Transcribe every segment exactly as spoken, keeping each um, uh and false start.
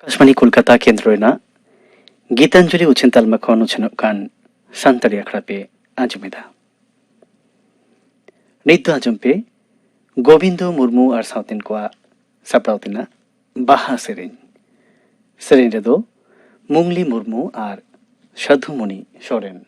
ᱟᱠᱟᱥᱵᱟᱬᱤ ᱠᱳᱞᱠᱟᱛᱟ ᱠᱮᱱᱫᱨᱚ ᱨᱮᱱᱟᱜ ᱜᱤᱛᱟᱧᱡᱚᱞᱤ ᱩᱪᱷᱟᱹᱱ ᱛᱟᱞᱢᱟ ᱠᱷᱚᱱ ᱩᱪᱷᱟᱹᱱᱚᱜ ᱠᱟᱱ ᱥᱟᱱᱛᱟᱲᱤ ᱟᱠᱷᱲᱟ ᱯᱮ ᱟᱸᱡᱚᱢ ᱮᱫᱟ᱾ ᱱᱤᱛ ᱫᱚ ᱟᱸᱡᱚᱢ ᱯᱮ ᱜᱳᱵᱤᱱᱫᱚ ᱢᱩᱨᱢᱩ ᱟᱨ ᱥᱟᱶᱛᱮᱱ ᱠᱚᱣᱟᱜ ᱥᱟᱯᱲᱟᱣ ᱛᱮᱱᱟᱜ ᱵᱟᱦᱟ ᱥᱮᱨᱮᱧ᱾ ᱥᱮᱨᱮᱧ ᱨᱮᱫᱚ ᱢᱩᱝᱞᱤ ᱢᱩᱨᱢᱩ ᱟᱨ ᱥᱟᱫᱷᱩᱢᱩᱱᱤ ᱥᱚᱨᱮᱱ᱾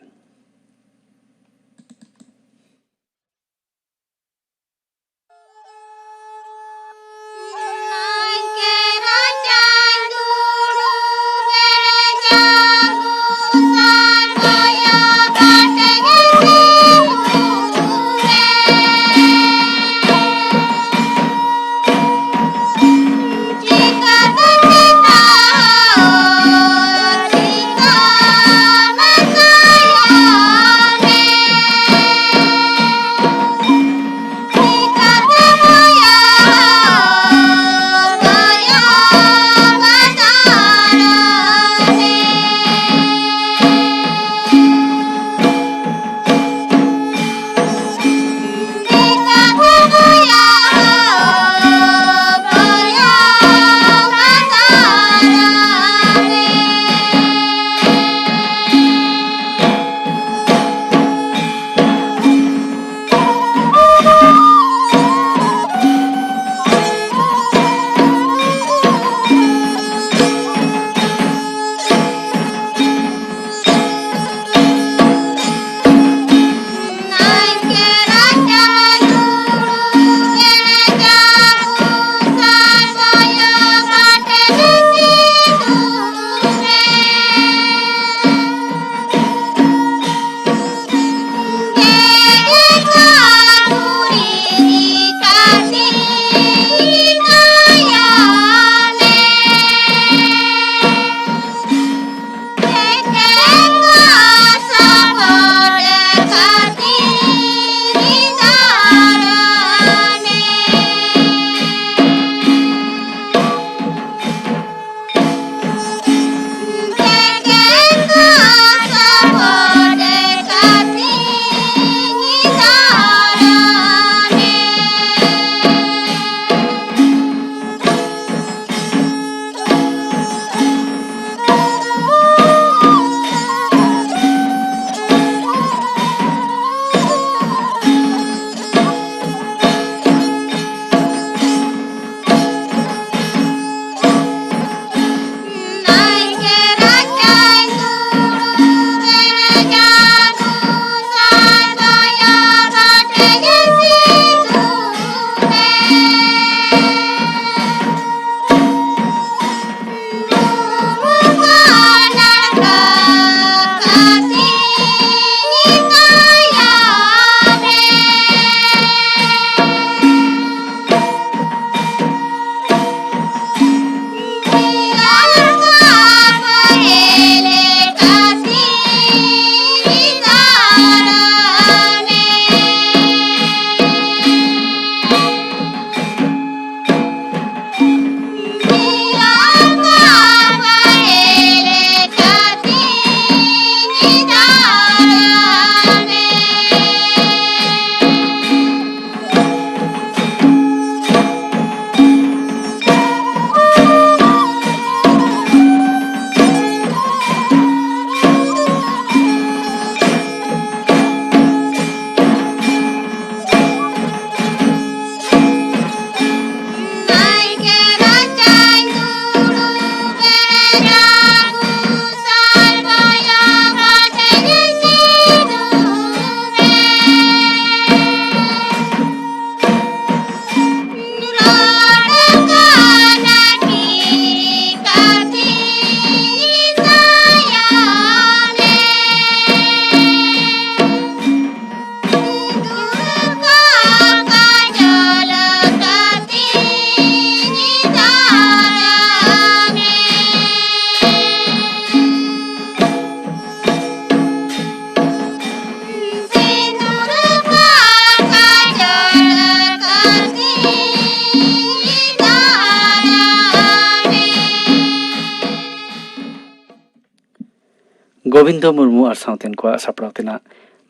ᱜᱳᱵᱤᱱᱫᱚ ᱢᱩᱨᱢᱩ ᱟᱨ ᱥᱟᱶᱛᱮᱱ ᱠᱚᱣᱟᱜ ᱥᱟᱯᱲᱟᱣ ᱛᱮᱱᱟᱜ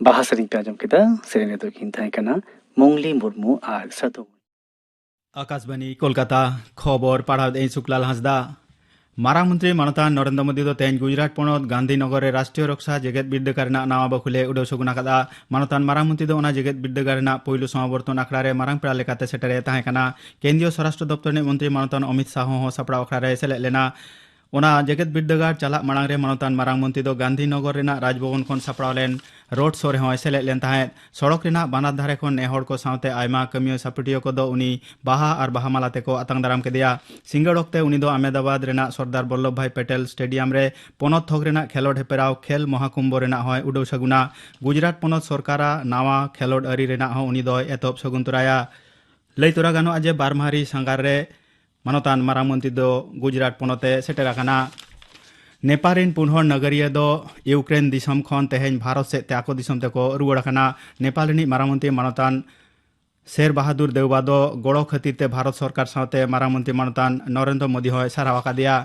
ᱵᱟᱦᱟ ᱥᱮᱨᱮᱧ ᱯᱮ ᱟᱸᱡᱚᱢ ᱠᱮᱫᱟ᱾ ᱥᱮᱨᱮᱧ ᱨᱮᱫᱚ ᱠᱤᱱ ᱛᱟᱦᱮᱸ ᱠᱟᱱᱟ ᱢᱚᱝᱞᱤ ᱢᱩᱨᱢᱩ ᱟᱨ ᱥᱟᱫᱷᱩ᱾ ᱟᱠᱟᱥᱵᱟᱱᱤ ᱠᱳᱞᱠᱟᱛᱟ, ᱠᱷᱚᱵᱚᱨ ᱯᱟᱲᱦᱟᱣ ᱮᱫᱟᱹᱧ ᱥᱩᱠᱞᱟᱞ ᱦᱟᱸᱥᱫᱟ᱾ ᱢᱟᱨᱟᱝ ᱢᱚᱱᱛᱨᱤ ᱢᱟᱱᱚᱛᱟᱱ ᱱᱚᱨᱮᱱᱫᱨᱚ ᱢᱳᱫᱤ ᱫᱚ ᱛᱮᱦᱮᱧ ᱜᱩᱡᱽᱨᱟᱴ ᱯᱚᱱᱚᱛ ᱜᱟᱱᱫᱷᱤᱱᱚᱜᱚᱨ ᱨᱮ ᱨᱟᱥᱴᱨᱤᱭᱚ ᱨᱚᱠᱥᱟ ᱡᱮᱜᱮᱛ ᱵᱤᱨᱫᱟᱹᱜᱟᱲ ᱨᱮᱱᱟᱜ ᱱᱟᱣᱟ ᱵᱟᱹᱠᱷᱩᱞᱮ ᱩᱰᱟᱹᱣ ᱥᱟᱹᱜᱩᱱ ᱟᱠᱟᱫᱼᱟ᱾ ᱢᱟᱱᱚᱛᱟᱱ ᱢᱟᱨᱟᱝ ᱢᱚᱱᱛᱨᱤ ᱫᱚ ᱚᱱᱟ ᱡᱮᱜᱮᱛ ᱵᱤᱨᱫᱟᱹᱜᱟᱲ ᱨᱮᱱᱟᱜ ᱯᱳᱭᱞᱳ ᱥᱚᱢᱟᱵᱚᱨᱛᱚᱱ ᱟᱠᱷᱲᱟ ᱨᱮ ᱢᱟᱨᱟᱝ ᱯᱮᱲᱟ ᱞᱮᱠᱟᱛᱮ ᱥᱮᱴᱮᱨᱮ ᱛᱟᱦᱮᱸ ᱠᱟᱱᱟ᱾ ᱠᱮᱱᱫᱨᱤᱭᱚ ᱥᱚᱨᱟᱥᱴᱨᱚ ᱫᱚᱯᱛᱚᱨ ᱨᱤᱱᱤᱡ ᱢᱚᱱᱛᱨᱤ ᱢᱟᱱᱚᱛᱟᱱ ᱚᱢᱤᱛ ᱥᱟᱦᱚ ᱦᱚᱸ ᱥᱟᱯᱲᱟᱣ ᱟᱠᱷᱲᱟ ᱨᱮᱭ ᱥᱮᱞᱮᱫ ᱞᱮᱱᱟ᱾ ᱚᱱᱟ ᱡᱮᱜᱮᱛ ᱵᱤᱨᱫᱟᱹᱜᱟᱲ ᱪᱟᱞᱟᱜ ᱢᱟᱲᱟᱝ ᱨᱮ ᱢᱟᱱᱚᱛᱟᱱ ᱢᱟᱨᱟᱝ ᱢᱚᱱᱛᱨᱤ ᱫᱚ ᱜᱟᱱᱫᱷᱤᱱᱚᱜᱚᱨ ᱨᱮᱱᱟᱜ ᱨᱟᱡᱽᱵᱷᱚᱵᱚᱱ ᱠᱷᱚᱱ ᱥᱟᱯᱲᱟᱣ ᱞᱮᱱ ᱨᱳᱰ ᱥᱳ ᱨᱮᱦᱚᱸᱭ ᱥᱮᱞᱮᱫ ᱞᱮᱱ ᱛᱟᱦᱮᱸᱫ᱾ ᱥᱚᱲᱚᱠ ᱨᱮᱱᱟᱜ ᱵᱟᱱᱟᱨ ᱫᱷᱟᱨᱮ ᱠᱷᱚᱱ ᱱᱮ ᱦᱚᱲ ᱠᱚ ᱥᱟᱶᱛᱮ ᱟᱭᱢᱟ ᱠᱟᱹᱢᱤᱭᱟᱹ ᱥᱟᱯᱟᱴᱤᱭᱟᱹ ᱠᱚᱫᱚ ᱩᱱᱤ ᱵᱟᱦᱟ ᱟᱨ ᱵᱟᱦᱟ ᱢᱟᱞᱟ ᱛᱮᱠᱚ ᱟᱛᱟᱝ ᱫᱟᱨᱟᱢ ᱠᱮᱫᱮᱭᱟ᱾ ᱥᱤᱸᱜᱟᱹᱲ ᱚᱠᱛᱮ ᱩᱱᱤ ᱫᱚ ᱟᱦᱢᱮᱫᱟᱵᱟᱫᱽ ᱨᱮᱱᱟᱜ ᱥᱚᱨᱫᱟᱨ ᱵᱚᱞᱞᱚᱵᱷ ᱵᱷᱟᱭ ᱯᱮᱴᱮᱞ ᱥᱴᱮᱰᱤᱭᱟᱢ ᱨᱮ ᱯᱚᱱᱚᱛ ᱛᱷᱚᱠ ᱨᱮᱱᱟᱜ ᱠᱷᱮᱞᱳᱰ ᱦᱮᱯᱨᱟᱣ ᱠᱷᱮᱞ ᱢᱚᱦᱟᱠᱩᱢᱵᱷᱚ ᱨᱮᱱᱟᱜ ᱦᱚᱸᱭ ᱩᱰᱟᱹᱣ ᱥᱟᱹᱜᱩᱱᱟ᱾ ᱜᱩᱡᱽᱨᱟᱴ ᱯᱚᱱᱚᱛ ᱥᱚᱨᱠᱟᱨᱟᱜ ᱱᱟᱣᱟ ᱠᱷᱮᱞᱳᱰ ᱟᱹᱨᱤ ᱨᱮᱱᱟᱜ ᱦᱚᱸ ᱩᱱᱤ ᱫᱚᱭ ᱮᱛᱚᱦᱚᱵ ᱥᱟᱹᱜᱩᱱ ᱛᱚᱨᱟᱭᱟ᱾ ᱞᱟᱹᱭ ᱛᱚᱨᱟ ᱜᱟᱱᱚᱜᱼᱟ ᱡᱮ ᱵᱟᱨ ᱢᱟᱦᱟᱨᱤ ᱥᱟᱸᱜᱷᱟᱨ ᱨᱮ ᱢᱟᱱᱚᱛᱟᱱ ᱢᱟᱨᱟᱝ ᱢᱚᱱᱛᱨᱤ ᱫᱚ ᱜᱩᱡᱽᱨᱟᱴ ᱯᱚᱱᱚᱛ ᱮ ᱥᱮᱴᱮᱨ ᱟᱠᱟᱱᱟ᱾ ᱱᱮᱯᱟᱞ ᱨᱤᱱ ᱯᱩᱱ ᱦᱚᱲ ᱱᱟᱜᱟᱨᱤᱭᱟᱹ ᱫᱚ ᱤᱭᱩᱠᱨᱮᱱ ᱫᱤᱥᱚᱢ ᱠᱷᱚᱱ ᱛᱮᱦᱮᱧ ᱵᱷᱟᱨᱚᱛ ᱥᱮᱫ ᱛᱮ ᱟᱠᱚ ᱫᱤᱥᱚᱢ ᱛᱮᱠᱚ ᱨᱩᱣᱟᱹᱲ ᱟᱠᱟᱱᱟ᱾ ᱱᱮᱯᱟᱞ ᱨᱤᱱᱤᱡ ᱢᱟᱨᱟᱝ ᱢᱚᱱᱛᱨᱤ ᱢᱟᱱᱚᱛᱟᱱ ᱥᱮᱨ ᱵᱟᱦᱟᱫᱩᱨ ᱫᱮᱣᱵᱟ ᱫᱚ ᱜᱚᱲᱚ ᱠᱷᱟᱹᱛᱤᱨ ᱛᱮ ᱵᱷᱟᱨᱚᱛ ᱥᱚᱨᱠᱟᱨ ᱥᱟᱶᱛᱮ ᱢᱟᱨᱟᱝ ᱢᱚᱱᱛᱨᱤ ᱢᱟᱱᱚᱛᱟᱱ ᱱᱚᱨᱮᱱᱫᱨᱚ ᱢᱳᱫᱤ ᱦᱚᱸᱭ ᱥᱟᱨᱦᱟᱣ ᱟᱠᱟᱫᱮᱭᱟ᱾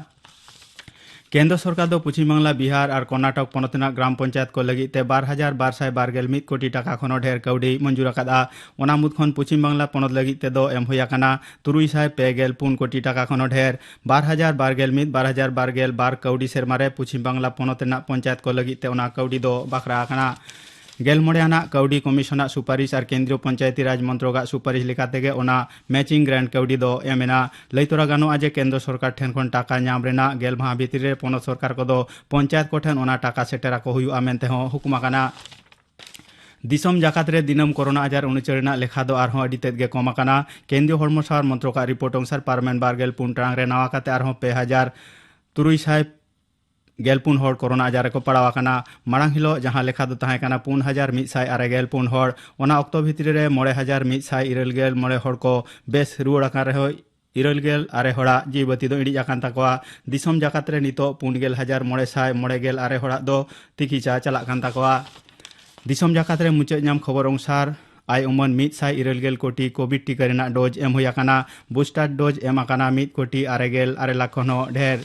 ᱠᱮᱱᱫᱨᱚ ᱥᱚᱨᱠᱟᱨ ᱫᱚ ᱯᱚᱪᱷᱤᱢ ᱵᱟᱝᱞᱟ, ᱵᱤᱦᱟᱨ ᱟᱨ ᱠᱚᱨᱱᱟᱴᱚᱠ ᱯᱚᱱᱚᱛ ᱨᱮᱱᱟᱜ ᱜᱨᱟᱢ ᱯᱚᱧᱪᱟᱭᱮᱛ ᱠᱚ ᱞᱟᱹᱜᱤᱫ ᱛᱮ ᱵᱟᱨ ᱦᱟᱡᱟᱨ ᱵᱟᱨ ᱥᱟᱭ ᱵᱟᱨ ᱜᱮᱞ ᱢᱤᱫ ᱠᱳᱴᱤ ᱴᱟᱠᱟ ᱠᱷᱚᱱ ᱦᱚᱸ ᱰᱷᱮᱨ ᱠᱟᱹᱣᱰᱤ ᱢᱚᱧᱡᱩᱨ ᱟᱠᱟᱫᱼᱟ᱾ ᱚᱱᱟ ᱢᱩᱫᱽ ᱠᱷᱚᱱ ᱯᱚᱪᱷᱤᱢ ᱵᱟᱝᱞᱟ ᱯᱚᱱᱚᱛ ᱞᱟᱹᱜᱤᱫ ᱛᱮᱫᱚ ᱮᱢ ᱦᱩᱭ ᱟᱠᱟᱱᱟ ᱛᱩᱨᱩᱭ ᱥᱟᱭ ᱯᱮ ᱜᱮᱞ ᱯᱩᱱ ᱠᱳᱴᱤ ᱴᱟᱠᱟ ᱠᱷᱚᱱ ᱦᱚᱸ ᱰᱷᱮᱨ᱾ ᱵᱟᱨ ᱦᱟᱡᱟᱨ ᱵᱟᱨ ᱜᱮᱞ ᱢᱤᱫ ᱵᱟᱨ ᱦᱟᱡᱟᱨ ᱵᱟᱨ ᱜᱮᱞ ᱵᱟᱨ ᱠᱟᱹᱣᱰᱤ ᱥᱮᱨᱢᱟ ᱨᱮ ᱯᱚᱪᱷᱤᱢ ᱵᱟᱝᱞᱟ ᱯᱚᱱᱚᱛ ᱨᱮᱱᱟᱜ ᱯᱚᱧᱪᱟᱭᱮᱛ ᱠᱚ ᱞᱟᱹᱜᱤᱫ ᱛᱮ ᱚᱱᱟ ᱠᱟᱹᱣᱰᱤ ᱫᱚ ᱵᱟᱠᱷᱨᱟ ᱟᱠᱟᱱᱟ᱾ ᱜᱮᱞ ᱢᱚᱬᱮ ᱟᱱᱟᱜ ᱠᱟᱹᱣᱰᱤ ᱠᱚᱢᱤᱥᱚᱱᱟᱜ ᱥᱩᱯᱟᱨᱤᱥ ᱟᱨ ᱠᱮᱱᱫᱨᱤᱭᱚ ᱯᱚᱧᱪᱟᱭᱮᱛᱤ ᱨᱟᱡᱽ ᱢᱚᱱᱛᱨᱚᱠᱟᱜ ᱥᱩᱯᱟᱨᱤᱥ ᱞᱮᱠᱟ ᱛᱮᱜᱮ ᱚᱱᱟ ᱢᱮᱪᱤᱝ ᱜᱨᱟᱱᱴ ᱠᱟᱹᱣᱰᱤ ᱫᱚ ᱮᱢ ᱮᱱᱟ᱾ ᱞᱟᱹᱭ ᱛᱚᱨᱟ ᱜᱟᱱᱚᱜᱼᱟ ᱡᱮ ᱠᱮᱱᱫᱨᱚ ᱥᱚᱨᱠᱟᱨ ᱴᱷᱮᱱ ᱠᱷᱚᱱ ᱴᱟᱠᱟ ᱧᱟᱢ ᱨᱮᱱᱟᱜ ᱜᱮᱞ ᱢᱟᱦᱟ ᱵᱷᱤᱛᱤᱨ ᱨᱮ ᱯᱚᱱᱚᱛ ᱥᱚᱨᱠᱟᱨ ᱠᱚᱫᱚ ᱯᱚᱧᱪᱟᱭᱮᱛ ᱠᱚᱴᱷᱮᱱ ᱚᱱᱟ ᱴᱟᱠᱟ ᱥᱮᱴᱮᱨ ᱟᱠᱚ ᱦᱩᱭᱩᱜᱼᱟ ᱢᱮᱱᱛᱮ ᱦᱚᱸ ᱦᱩᱠᱩᱢ ᱟᱠᱟᱱᱟ᱾ ᱫᱤᱥᱚᱢ ᱡᱟᱠᱟᱛ ᱨᱮ ᱫᱤᱱᱟᱹᱢ ᱠᱳᱨᱳᱱᱟ ᱟᱡᱟᱨ ᱩᱱᱩᱪᱟᱹᱨ ᱨᱮᱱᱟᱜ ᱞᱮᱠᱷᱟ ᱫᱚ ᱟᱨᱦᱚᱸ ᱟᱹᱰᱤ ᱛᱮᱫ ᱜᱮ ᱠᱚᱢ ᱟᱠᱟᱱᱟ᱾ ᱠᱮᱱᱫᱨᱤᱭᱚ ᱦᱚᱲᱢᱚ ᱥᱟᱶᱟᱨ ᱢᱚᱱᱛᱨᱚᱠᱟᱜ ᱨᱤᱯᱳᱨᱴ ᱚᱱᱩᱥᱟᱨ ᱯᱟᱨᱚᱢᱮᱱ ᱵᱟᱨ ᱜᱮᱞ ᱯᱩᱱ ᱴᱟᱲᱟᱝ ᱨᱮ ᱱᱟᱣᱟ ᱠᱟᱛᱮ ᱟᱨᱦᱚᱸ ᱯᱮ ᱦᱟᱡᱟᱨ ᱛᱩᱨᱩᱭ ᱥᱟᱭ ᱜᱮᱞ ᱯᱩᱱ ᱦᱚᱲ ᱠᱳᱨᱳᱱᱟ ᱟᱡᱟᱨ ᱨᱮᱠᱚ ᱯᱟᱲᱟᱣ ᱟᱠᱟᱱᱟ᱾ ᱢᱟᱲᱟᱝ ᱦᱤᱞᱳᱜ ᱡᱟᱦᱟᱸ ᱞᱮᱠᱷᱟ ᱫᱚ ᱛᱟᱦᱮᱸ ᱠᱟᱱᱟ ᱯᱩᱱ ᱦᱟᱡᱟᱨ ᱢᱤᱫ ᱥᱟᱭ ᱟᱨᱮ ᱜᱮᱞ ᱯᱩᱱ ᱦᱚᱲ, ᱚᱱᱟ ᱚᱠᱛᱚ ᱵᱷᱤᱛᱨᱤ ᱨᱮ ᱢᱚᱬᱮ ᱦᱟᱡᱟᱨ ᱢᱤᱫ ᱥᱟᱭ ᱤᱨᱟᱹᱞ ᱜᱮᱞ ᱢᱚᱬᱮ ᱦᱚᱲ ᱠᱚ ᱵᱮᱥ ᱨᱩᱣᱟᱹᱲ ᱟᱠᱟᱱ ᱨᱮᱦᱚᱸ ᱤᱨᱟᱹᱞ ᱜᱮᱞ ᱟᱨᱮ ᱦᱚᱲᱟᱜ ᱡᱤᱣᱤ ᱵᱟᱹᱛᱤ ᱫᱚ ᱤᱬᱤᱡ ᱟᱠᱟᱱ ᱛᱟᱠᱚᱣᱟ᱾ ᱫᱤᱥᱚᱢ ᱡᱟᱠᱟᱛ ᱨᱮ ᱱᱤᱛᱚᱜ ᱯᱩᱱ ᱜᱮᱞ ᱦᱟᱡᱟᱨ ᱢᱚᱬᱮ ᱥᱟᱭ ᱢᱚᱬᱮ ᱜᱮᱞ ᱟᱨᱮ ᱦᱚᱲᱟᱜ ᱫᱚ ᱛᱤᱠᱤᱪᱷᱟ ᱪᱟᱞᱟᱜ ᱠᱟᱱ ᱛᱟᱠᱚᱣᱟ᱾ ᱫᱤᱥᱚᱢ ᱡᱟᱠᱟᱛ ᱨᱮ ᱢᱩᱪᱟᱹᱫ ᱧᱟᱢ ᱠᱷᱚᱵᱚᱨ ᱚᱱᱩᱥᱟᱨ, ᱟᱭ ᱩᱢᱟᱹᱱ ᱢᱤᱫ ᱥᱟᱭ ᱤᱨᱟᱹᱞ ᱜᱮᱞ ᱠᱳᱴᱤ ᱠᱳᱵᱷᱤᱰ ᱴᱤᱠᱟᱹ ᱨᱮᱱᱟᱜ ᱰᱳᱡᱽ ᱮᱢ ᱦᱩᱭ ᱟᱠᱟᱱᱟ᱾ ᱵᱩᱥᱴᱟᱨ ᱰᱳᱡᱽ ᱮᱢ ᱟᱠᱟᱱᱟ ᱢᱤᱫ ᱠᱳᱴᱤ ᱟᱨᱮ ᱜᱮᱞ ᱟᱨᱮ ᱞᱟᱠᱷ ᱠᱷᱚᱱ ᱦᱚᱸ ᱰᱷᱮᱨ᱾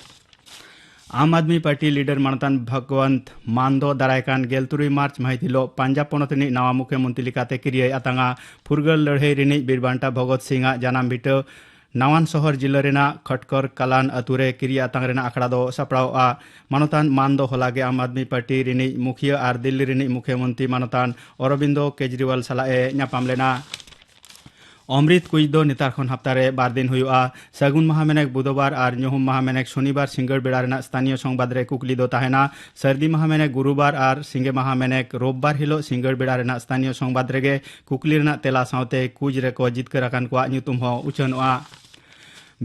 ᱟᱢ ᱟᱫᱢᱤ ᱯᱟᱨᱴᱤ ᱞᱤᱰᱟᱨ ᱢᱟᱱᱚᱛᱟᱱ ᱵᱷᱚᱜᱽᱣᱟᱱᱛ ᱢᱟᱱᱫᱚ ᱫᱟᱨᱟᱭ ᱠᱟᱱ ᱜᱮᱞ ᱛᱩᱨᱩᱭ ᱢᱟᱨᱪ ᱢᱟᱹᱦᱤᱛ ᱦᱤᱞᱚᱜ ᱯᱟᱧᱡᱟᱵᱽ ᱯᱚᱱᱚᱛ ᱨᱤᱱᱤᱡ ᱱᱟᱣᱟ ᱢᱩᱠᱷᱭᱚᱢᱚᱱᱛᱨᱤ ᱞᱮᱠᱟᱛᱮ ᱠᱤᱨᱤᱭᱟᱹᱭ ᱟᱛᱟᱝᱟ᱾ ᱯᱷᱩᱨᱜᱟᱹᱞ ᱞᱟᱹᱲᱦᱟᱹᱭ ᱨᱤᱱᱤᱡ ᱵᱤᱨ ᱵᱟᱱᱴᱟ ᱵᱷᱚᱜᱚᱛ ᱥᱤᱝ ᱟᱜ ᱡᱟᱱᱟᱢ ᱵᱷᱤᱴᱟᱹ ᱱᱟᱣᱟᱱ ᱥᱚᱦᱚᱨ ᱡᱤᱞᱟᱹ ᱨᱮᱱᱟᱜ ᱠᱷᱚᱴᱠᱚᱨ ᱠᱟᱞᱟᱱ ᱟᱹᱛᱩ ᱨᱮ ᱠᱤᱨᱤᱭᱟᱹ ᱟᱛᱟᱝ ᱨᱮᱱᱟᱜ ᱟᱠᱷᱲᱟ ᱫᱚ ᱥᱟᱯᱲᱟᱣᱜᱼᱟ᱾ ᱢᱟᱱᱚᱛᱟᱱ ᱢᱟᱱᱫᱚ ᱦᱚᱞᱟ ᱜᱮ ᱟᱢ ᱟᱫᱢᱤ ᱯᱟᱨᱴᱤ ᱨᱤᱱᱤᱡ ᱢᱩᱠᱷᱤᱭᱟᱹ ᱟᱨ ᱫᱤᱞᱞᱤ ᱨᱤᱱᱤᱡ ᱢᱩᱠᱷᱭᱚᱢᱚᱱᱛᱨᱤ ᱢᱟᱱᱚᱛᱟᱱ ᱚᱨᱚᱵᱤᱱᱫᱚ ᱠᱮᱡᱨᱤᱣᱟᱞ ᱥᱟᱞᱟᱜ ᱮ ᱧᱟᱯᱟᱢ ᱞᱮᱱᱟ᱾ ᱚᱢᱨᱤᱛ ᱠᱩᱪ ᱫᱚ ᱱᱮᱛᱟᱨ ᱠᱷᱚᱱ ᱦᱟᱯᱛᱟ ᱨᱮ ᱵᱟᱨ ᱫᱤᱱ ᱦᱩᱭᱩᱜᱼᱟ᱾ ᱥᱟᱹᱜᱩᱱ ᱢᱟᱦᱟ ᱢᱮᱱᱮᱠ ᱵᱩᱫᱷᱵᱟᱨ ᱟᱨ ᱧᱩᱦᱩᱢ ᱢᱟᱦᱟ ᱢᱮᱱᱮᱠ ᱥᱚᱱᱤᱵᱟᱨ ᱥᱤᱸᱜᱟᱹᱲ ᱵᱮᱲᱟ ᱨᱮᱱᱟᱜ ᱥᱛᱷᱟᱱᱤᱭᱚ ᱥᱚᱝᱵᱟᱫ ᱨᱮ ᱠᱩᱠᱞᱤ ᱫᱚ ᱛᱟᱦᱮᱱᱟ᱾ ᱥᱟᱹᱨᱫᱤ ᱢᱟᱦᱟ ᱢᱮᱱᱮᱠ ᱜᱩᱨᱩᱵᱟᱨ ᱟᱨ ᱥᱤᱸᱜᱮ ᱢᱟᱦᱟ ᱢᱮᱱᱮᱠ ᱨᱳᱵᱵᱟᱨ ᱦᱤᱞᱚᱜ ᱥᱤᱸᱜᱟᱹᱲ ᱵᱮᱲᱟ ᱨᱮᱱᱟᱜ ᱥᱛᱷᱟᱱᱤᱭᱚ ᱥᱚᱝᱵᱟᱫ ᱨᱮᱜᱮ ᱠᱩᱠᱞᱤ ᱨᱮᱱᱟᱜ ᱛᱮᱞᱟ ᱥᱟᱶᱛᱮ ᱠᱩᱪ ᱨᱮᱠᱚ ᱡᱤᱛᱠᱟᱹᱨ ᱟᱠᱟᱱ ᱠᱚᱣᱟᱜ ᱧᱩᱛᱩᱢ ᱦᱚᱸ ᱩᱪᱷᱟᱹᱱᱚᱜᱼᱟ᱾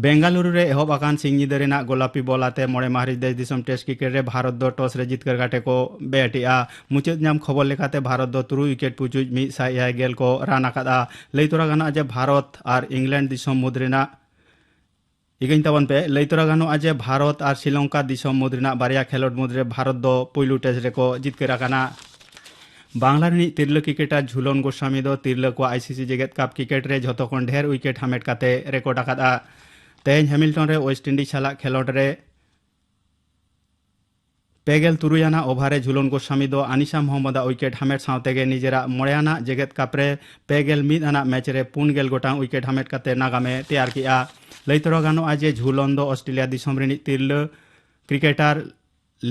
ᱵᱮᱝᱜᱟᱞᱩᱨᱩ ᱨᱮ ᱮᱦᱚᱵ ᱟᱠᱟᱱ ᱥᱤᱧ ᱧᱤᱫᱟᱹ ᱨᱮᱱᱟᱜ ᱜᱳᱞᱟᱯᱤ ᱵᱚᱞ ᱟᱛᱮ ᱢᱚᱬᱮ ᱢᱟᱹᱦᱤᱛ ᱫᱮᱥ ᱫᱤᱥᱚᱢ ᱴᱮᱥᱴ ᱠᱨᱤᱠᱮᱴ ᱨᱮ ᱵᱷᱟᱨᱚᱛ ᱫᱚ ᱴᱚᱥ ᱨᱮ ᱡᱤᱛᱠᱟᱹᱨ ᱠᱟᱛᱮ ᱠᱚ ᱵᱮᱴ ᱮᱜᱼᱟ᱾ ᱢᱩᱪᱟᱹᱫ ᱧᱟᱢ ᱠᱷᱚᱵᱚᱨ ᱞᱮᱠᱟᱛᱮ ᱵᱷᱟᱨᱚᱛ ᱫᱚ ᱛᱩᱨᱩᱭ ᱣᱤᱠᱮᱴ ᱯᱩᱪᱩᱡ ᱢᱤᱫ ᱥᱟᱭ ᱮᱭᱟᱭ ᱜᱮᱞ ᱠᱚ ᱨᱟᱱ ᱟᱠᱟᱫᱼᱟ᱾ ᱞᱟᱹᱭ ᱛᱚᱨᱟ ᱜᱟᱱᱚᱜᱼᱟ ᱡᱮ ᱵᱷᱟᱨᱚᱛ ᱟᱨ ᱤᱝᱞᱮᱱᱰ ᱫᱤᱥᱚᱢ ᱢᱩᱫᱽ ᱨᱮᱱᱟᱜ ᱤᱠᱟᱹᱧ ᱛᱟᱵᱚᱱ ᱯᱮ, ᱞᱟᱹᱭ ᱛᱚᱨᱟ ᱜᱟᱱᱚᱜᱼᱟ ᱡᱮ ᱵᱷᱟᱨᱚᱛ ᱟᱨ ᱥᱨᱤᱞᱚᱝᱠᱟ ᱫᱤᱥᱚᱢ ᱢᱩᱫᱽ ᱨᱮᱱᱟᱜ ᱵᱟᱨᱭᱟ ᱠᱷᱮᱞᱳᱰ ᱢᱩᱫᱽᱨᱮ ᱵᱷᱟᱨᱚᱛ ᱫᱚ ᱯᱩᱭᱞᱩ ᱴᱮᱥᱴ ᱨᱮᱠᱚ ᱡᱤᱛᱠᱟᱹᱨ ᱟᱠᱟᱱᱟ᱾ ᱵᱟᱝᱞᱟ ᱨᱤᱱᱤᱡ ᱛᱤᱨᱞᱟᱹ ᱠᱨᱤᱠᱮᱴᱟᱨ ᱡᱷᱩᱞᱚᱱ ᱜᱳᱥᱣᱟᱢᱤ ᱫᱚ ᱛᱤᱨᱞᱟᱹ ᱠᱚᱣᱟᱜ ᱟᱭᱥᱤᱥᱤ ᱡᱮᱜᱮᱛ ᱠᱟᱯ ᱠᱨᱤᱠᱮᱴ ᱨᱮ ᱡᱷᱚᱛᱚ ᱠᱷᱚᱱ ᱰᱷᱮᱨ ᱣᱤᱠᱮᱴ ᱦᱟᱢᱮᱴ ᱠᱟᱛᱮ ᱨᱮᱠᱚᱨᱰ ᱟᱠᱟᱫᱼᱟ᱾ ᱛᱮᱦᱮᱧ ᱦᱮᱢᱤᱞᱴᱚᱱ ᱨᱮ ᱳᱭᱮᱥᱴ ᱤᱱᱰᱤᱡᱽ ᱥᱟᱞᱟᱜ ᱠᱷᱮᱞᱳᱰ ᱨᱮ ᱯᱮ ᱜᱮᱞ ᱛᱩᱨᱩᱭ ᱟᱱᱟᱜ ᱳᱵᱷᱟᱨ ᱨᱮ ᱡᱷᱩᱞᱚᱱ ᱜᱳᱥᱣᱟᱢᱤ ᱫᱚ ᱟᱱᱤᱥᱟ ᱢᱚᱦᱚᱢᱢᱚᱫ ᱟᱜ ᱣᱤᱠᱮᱴ ᱦᱟᱢᱮᱴ ᱥᱟᱶ ᱛᱮᱜᱮ ᱱᱤᱡᱮᱨᱟᱜ ᱢᱚᱬᱮ ᱟᱱᱟᱜ ᱡᱮᱜᱮᱛ ᱠᱟᱯ ᱨᱮ ᱯᱮ ᱜᱮᱞ ᱢᱤᱫ ᱟᱱᱟᱜ ᱢᱮᱪ ᱨᱮ ᱯᱩᱱ ᱜᱮᱞ ᱜᱚᱴᱟᱝ ᱣᱤᱠᱮᱴ ᱦᱟᱢᱮᱴ ᱠᱟᱛᱮ ᱱᱟᱜᱟᱢ ᱮ ᱛᱮᱭᱟᱨ ᱠᱮᱫᱼᱟ᱾ ᱞᱟᱹᱭ ᱛᱚᱨᱟ ᱜᱟᱱᱚᱜᱼᱟ ᱡᱮ ᱡᱷᱩᱞᱚᱱ ᱫᱚ ᱚᱥᱴᱨᱮᱞᱤᱭᱟ ᱫᱤᱥᱚᱢ ᱨᱤᱱᱤᱡ ᱛᱤᱨᱞᱟᱹ ᱠᱨᱤᱠᱮᱴᱟᱨ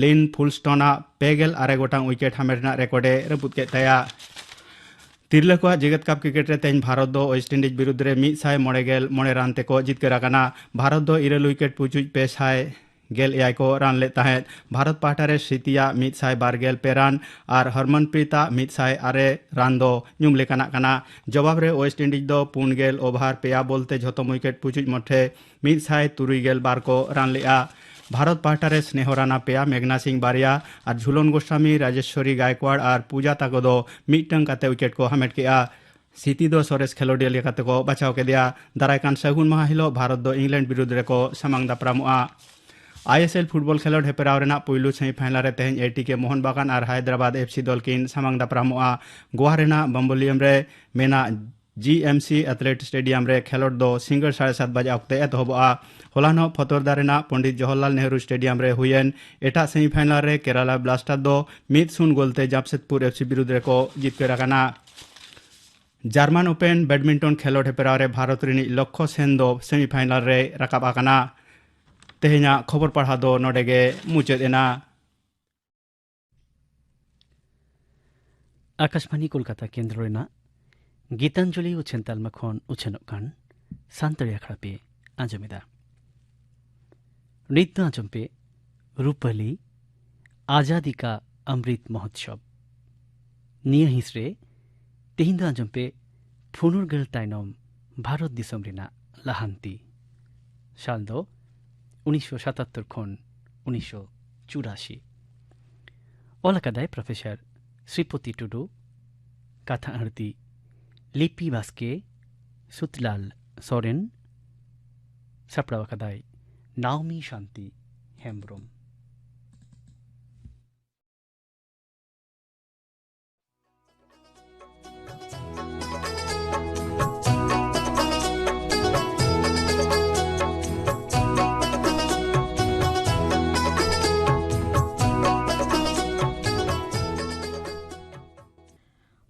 ᱞᱤᱱ ᱯᱷᱩᱞᱥᱴᱚᱱ ᱟᱜ ᱯᱮ ᱜᱮᱞ ᱟᱨᱮ ᱜᱚᱴᱟᱝ ᱣᱤᱠᱮᱴ ᱦᱟᱢᱮᱴ ᱨᱮᱱᱟᱜ ᱨᱮᱠᱚᱨᱰ ᱮ ᱨᱟᱹᱯᱩᱫ ᱠᱮᱫ ᱛᱟᱭᱟ᱾ ᱛᱤᱨᱞᱟᱹ ᱠᱚᱣᱟᱜ ᱡᱮᱜᱮᱛ ᱠᱟᱯ ᱠᱨᱤᱠᱮᱴ ᱨᱮ ᱛᱮᱦᱮᱧ ᱵᱷᱟᱨᱚᱛ ᱫᱚ ᱳᱭᱮᱥᱴ ᱤᱱᱰᱤᱡᱽ ᱵᱤᱨᱩᱫᱽ ᱨᱮ ᱢᱤᱫ ᱥᱟᱭ ᱢᱚᱬᱮ ᱜᱮᱞ ᱢᱚᱬᱮ ᱨᱟᱱ ᱛᱮᱠᱚ ᱡᱤᱛᱠᱟᱹᱨ ᱟᱠᱟᱱᱟ᱾ ᱵᱷᱟᱨᱚᱛ ᱫᱚ ᱤᱨᱟᱹᱞ ᱣᱤᱠᱮᱴ ᱯᱩᱪᱩᱡ ᱯᱮ ᱥᱟᱭ ᱜᱮᱞ ᱮᱭᱟᱭ ᱠᱚ ᱨᱟᱱ ᱞᱮᱫ ᱛᱟᱦᱮᱸᱫ᱾ ᱵᱷᱟᱨᱚᱛ ᱯᱟᱦᱴᱟ ᱨᱮ ᱥᱨᱤᱛᱤᱭᱟᱜ ᱢᱤᱫ ᱥᱟᱭ ᱵᱟᱨ ᱜᱮᱞ ᱯᱮ ᱨᱟᱱ ᱟᱨ ᱦᱚᱨᱢᱚᱱᱯᱨᱤᱛ ᱟᱜ ᱢᱤᱫ ᱥᱟᱭ ᱟᱨᱮ ᱨᱟᱱ ᱫᱚ ᱧᱩᱢ ᱞᱮᱠᱟᱱᱟᱜ ᱠᱟᱱᱟ᱾ ᱡᱚᱵᱟᱵ ᱨᱮ ᱳᱭᱮᱥᱴ ᱤᱱᱰᱤᱡᱽ ᱫᱚ ᱯᱩᱱ ᱜᱮᱞ ᱳᱵᱷᱟᱨ ᱯᱮᱭᱟ ᱵᱚᱞ ᱛᱮ ᱡᱷᱚᱛᱚᱢ ᱣᱤᱠᱮᱴ ᱯᱩᱪᱩᱡ ᱢᱚᱫᱽᱫᱷᱮ ᱢᱤᱫ ᱥᱟᱭ ᱛᱩᱨᱩᱭ ᱜᱮᱞ ᱵᱟᱨ ᱠᱚ ᱨᱟᱱ ᱞᱮᱫᱼᱟ᱾ ᱵᱷᱟᱨᱚᱛ ᱯᱟᱦᱴᱟ ᱨᱮ ᱥᱱᱮᱦᱚ ᱨᱟᱱᱟ ᱯᱮᱭᱟ, ᱢᱮᱜᱽᱱᱟ ᱥᱤᱝ ᱵᱟᱨᱭᱟ ᱟᱨ ᱡᱷᱩᱞᱚᱱ ᱜᱳᱥᱣᱟᱢᱤ, ᱨᱟᱡᱮᱥᱣᱚᱨᱤ ᱜᱟᱭᱠᱣᱟᱲ ᱟᱨ ᱯᱩᱡᱟ ᱛᱟᱠᱚ ᱫᱚ ᱢᱤᱫᱴᱟᱝ ᱠᱟᱛᱮ ᱣᱤᱠᱮᱴ ᱠᱚ ᱦᱟᱢᱮᱴ ᱠᱮᱫᱼᱟ᱾ ᱥᱤᱛᱤ ᱫᱚ ᱥᱚᱨᱮᱥ ᱠᱷᱮᱞᱳᱰᱤᱭᱟᱹ ᱞᱮᱠᱟᱛᱮ ᱠᱚ ᱵᱟᱪᱷᱟᱣ ᱠᱮᱫᱮᱭᱟ᱾ ᱫᱟᱨᱟᱭ ᱠᱟᱱ ᱥᱟᱹᱜᱩᱱ ᱢᱟᱦᱟ ᱦᱤᱞᱳᱜ ᱵᱷᱟᱨᱚᱛ ᱫᱚ ᱤᱝᱞᱮᱱᱰ ᱵᱤᱨᱩᱫᱽ ᱨᱮᱠᱚ ᱥᱟᱢᱟᱝ ᱫᱟᱯᱨᱟᱢᱚᱜᱼᱟ᱾ ᱟᱭᱮᱥᱮᱞ ᱯᱷᱩᱴᱵᱚᱞ ᱠᱷᱮᱞᱳᱰ ᱦᱮᱯᱨᱟᱣ ᱨᱮᱱᱟᱜ ᱯᱩᱭᱞᱩ ᱥᱮᱢᱤᱯᱷᱟᱭᱱᱟᱞ ᱨᱮ ᱛᱮᱦᱮᱧ ᱮᱴᱤᱠᱮ ᱢᱳᱦᱚᱱ ᱵᱟᱜᱟᱱ ᱟᱨ ᱦᱟᱭᱫᱨᱟᱵᱟᱫᱽ ᱮᱯᱷᱥᱤ ᱫᱚᱞ ᱠᱤᱱ ᱥᱟᱢᱟᱝ ᱫᱟᱯᱨᱟᱢᱚᱜᱼᱟ᱾ ᱜᱳᱣᱟ ᱨᱮᱱᱟᱜ ᱵᱟᱢᱵᱚᱞᱤᱭᱟᱢ ᱨᱮ ᱢᱮᱱᱟᱜ ᱡᱤ ᱮᱢ ᱥᱤ ᱮᱛᱷᱞᱮᱴ ᱥᱴᱮᱰᱤᱭᱟᱢ ᱨᱮ ᱠᱷᱮᱞᱳᱰ ᱫᱚ ᱥᱤᱸᱜᱟᱹᱲ ᱥᱟᱲᱮ ᱥᱟᱛ ᱵᱟᱡᱮ ᱚᱠᱛᱮ ᱮᱛᱚᱦᱚᱵᱚᱜᱼᱟ᱾ ᱦᱚᱞᱟᱱᱚᱜ ᱯᱷᱚᱛᱚᱨᱫᱟ ᱨᱮᱱᱟᱜ ᱯᱚᱱᱰᱤᱛ ᱡᱚᱣᱟᱦᱚᱨᱞᱟᱞ ᱱᱮᱦᱨᱩ ᱥᱴᱮᱰᱤᱭᱟᱢ ᱨᱮ ᱦᱩᱭᱮᱱ ᱮᱴᱟᱜ ᱥᱮᱢᱤᱯᱷᱟᱭᱱᱟᱞ ᱨᱮ ᱠᱮᱨᱟᱞᱟ ᱵᱞᱟᱥᱴᱟᱨ ᱫᱚ ᱢᱤᱫ ᱥᱩᱱ ᱜᱳᱞ ᱛᱮ ᱡᱟᱢᱥᱮᱫᱽᱯᱩᱨ ᱮᱯᱷ ᱥᱤ ᱵᱤᱨᱩᱫᱽ ᱨᱮᱠᱚ ᱡᱤᱛᱠᱟᱹᱨ ᱟᱠᱟᱱᱟ᱾ ᱡᱟᱨᱢᱟᱱ ᱳᱯᱮᱱ ᱵᱮᱰᱢᱤᱱᱴᱚᱱ ᱠᱷᱮᱞᱳᱰ ᱦᱮᱯᱨᱟᱣ ᱨᱮ ᱵᱷᱟᱨᱚᱛ ᱨᱤᱱᱤᱡ ᱞᱚᱠᱠᱷᱚ ᱥᱮᱱ ᱫᱚ ᱥᱮᱢᱤᱯᱷᱟᱭᱱᱟᱞ ᱨᱮᱭ ᱨᱟᱠᱟᱵ ᱟᱠᱟᱱᱟ᱾ ᱛᱮᱦᱮᱧᱟᱜ ᱠᱷᱚᱵᱚᱨ ᱯᱟᱲᱦᱟᱣ ᱫᱚ ᱱᱚᱰᱮ ᱜᱮ ᱢᱩᱪᱟᱹᱫ ᱮᱱᱟ᱾ ᱟᱠᱟᱥᱵᱟᱱᱤ ᱠᱳᱞᱠᱟᱛᱟ ᱠᱮᱱᱫᱨᱚ ᱨᱮᱱᱟᱜ ᱜᱤᱛᱟᱧᱡᱚᱞᱤ ᱩᱪᱷᱟᱹᱱ ᱛᱟᱞᱢᱟ ᱠᱷᱚᱱ ᱩᱪᱷᱟᱹᱱᱚᱜ ᱠᱟᱱ ᱥᱟᱱᱛᱟᱲᱤ ᱟᱠᱷᱲᱟ ᱯᱮ ᱟᱸᱡᱚᱢᱮᱫᱟ᱾ ᱱᱤᱛ ᱫᱚ ᱟᱸᱡᱚᱢ ᱯᱮ ᱨᱩᱯᱟᱹᱞᱤ ᱟᱡᱟᱫᱤ ᱠᱟ ᱚᱢᱨᱤᱛ ᱢᱚᱦᱳᱛᱥᱚᱵᱽ᱾ ᱱᱤᱭᱟᱹ ᱦᱤᱸᱥ ᱨᱮ ᱛᱮᱦᱮᱧ ᱫᱚ ᱟᱸᱡᱚᱢ ᱯᱮ ᱯᱷᱩᱱᱩᱨᱜᱟᱹᱞ ᱛᱟᱭᱱᱚᱢ ᱵᱷᱟᱨᱚᱛ ᱫᱤᱥᱚᱢ ᱨᱮᱱᱟᱜ ᱞᱟᱦᱟᱱᱛᱤ᱾ ᱥᱟᱞ ᱫᱚ ᱩᱱᱤᱥᱥᱚ ᱥᱟᱛᱟᱛᱛᱚᱨ ᱠᱷᱚᱱ ᱩᱱᱤᱥᱥᱚ ᱪᱩᱨᱟᱥᱤ᱾ ᱚᱞ ᱟᱠᱟᱫᱟᱭ ᱯᱨᱚᱯᱷᱮᱥᱚᱨ ᱥᱨᱤᱯᱚᱛᱤ ᱴᱩᱰᱩ, ᱠᱟᱛᱷᱟ ᱟᱹᱲᱛᱤ ᱞᱤᱯᱤ ᱵᱟᱥᱠᱮ, ᱥᱩᱛᱞᱟᱞ ᱥᱚᱨᱮᱱ, ᱥᱟᱯᱲᱟᱣ ᱟᱠᱟᱫᱟᱭ ᱱᱟᱣᱢᱤ ᱥᱟᱱᱛᱤ ᱦᱮᱢᱵᱽᱨᱚᱢ᱾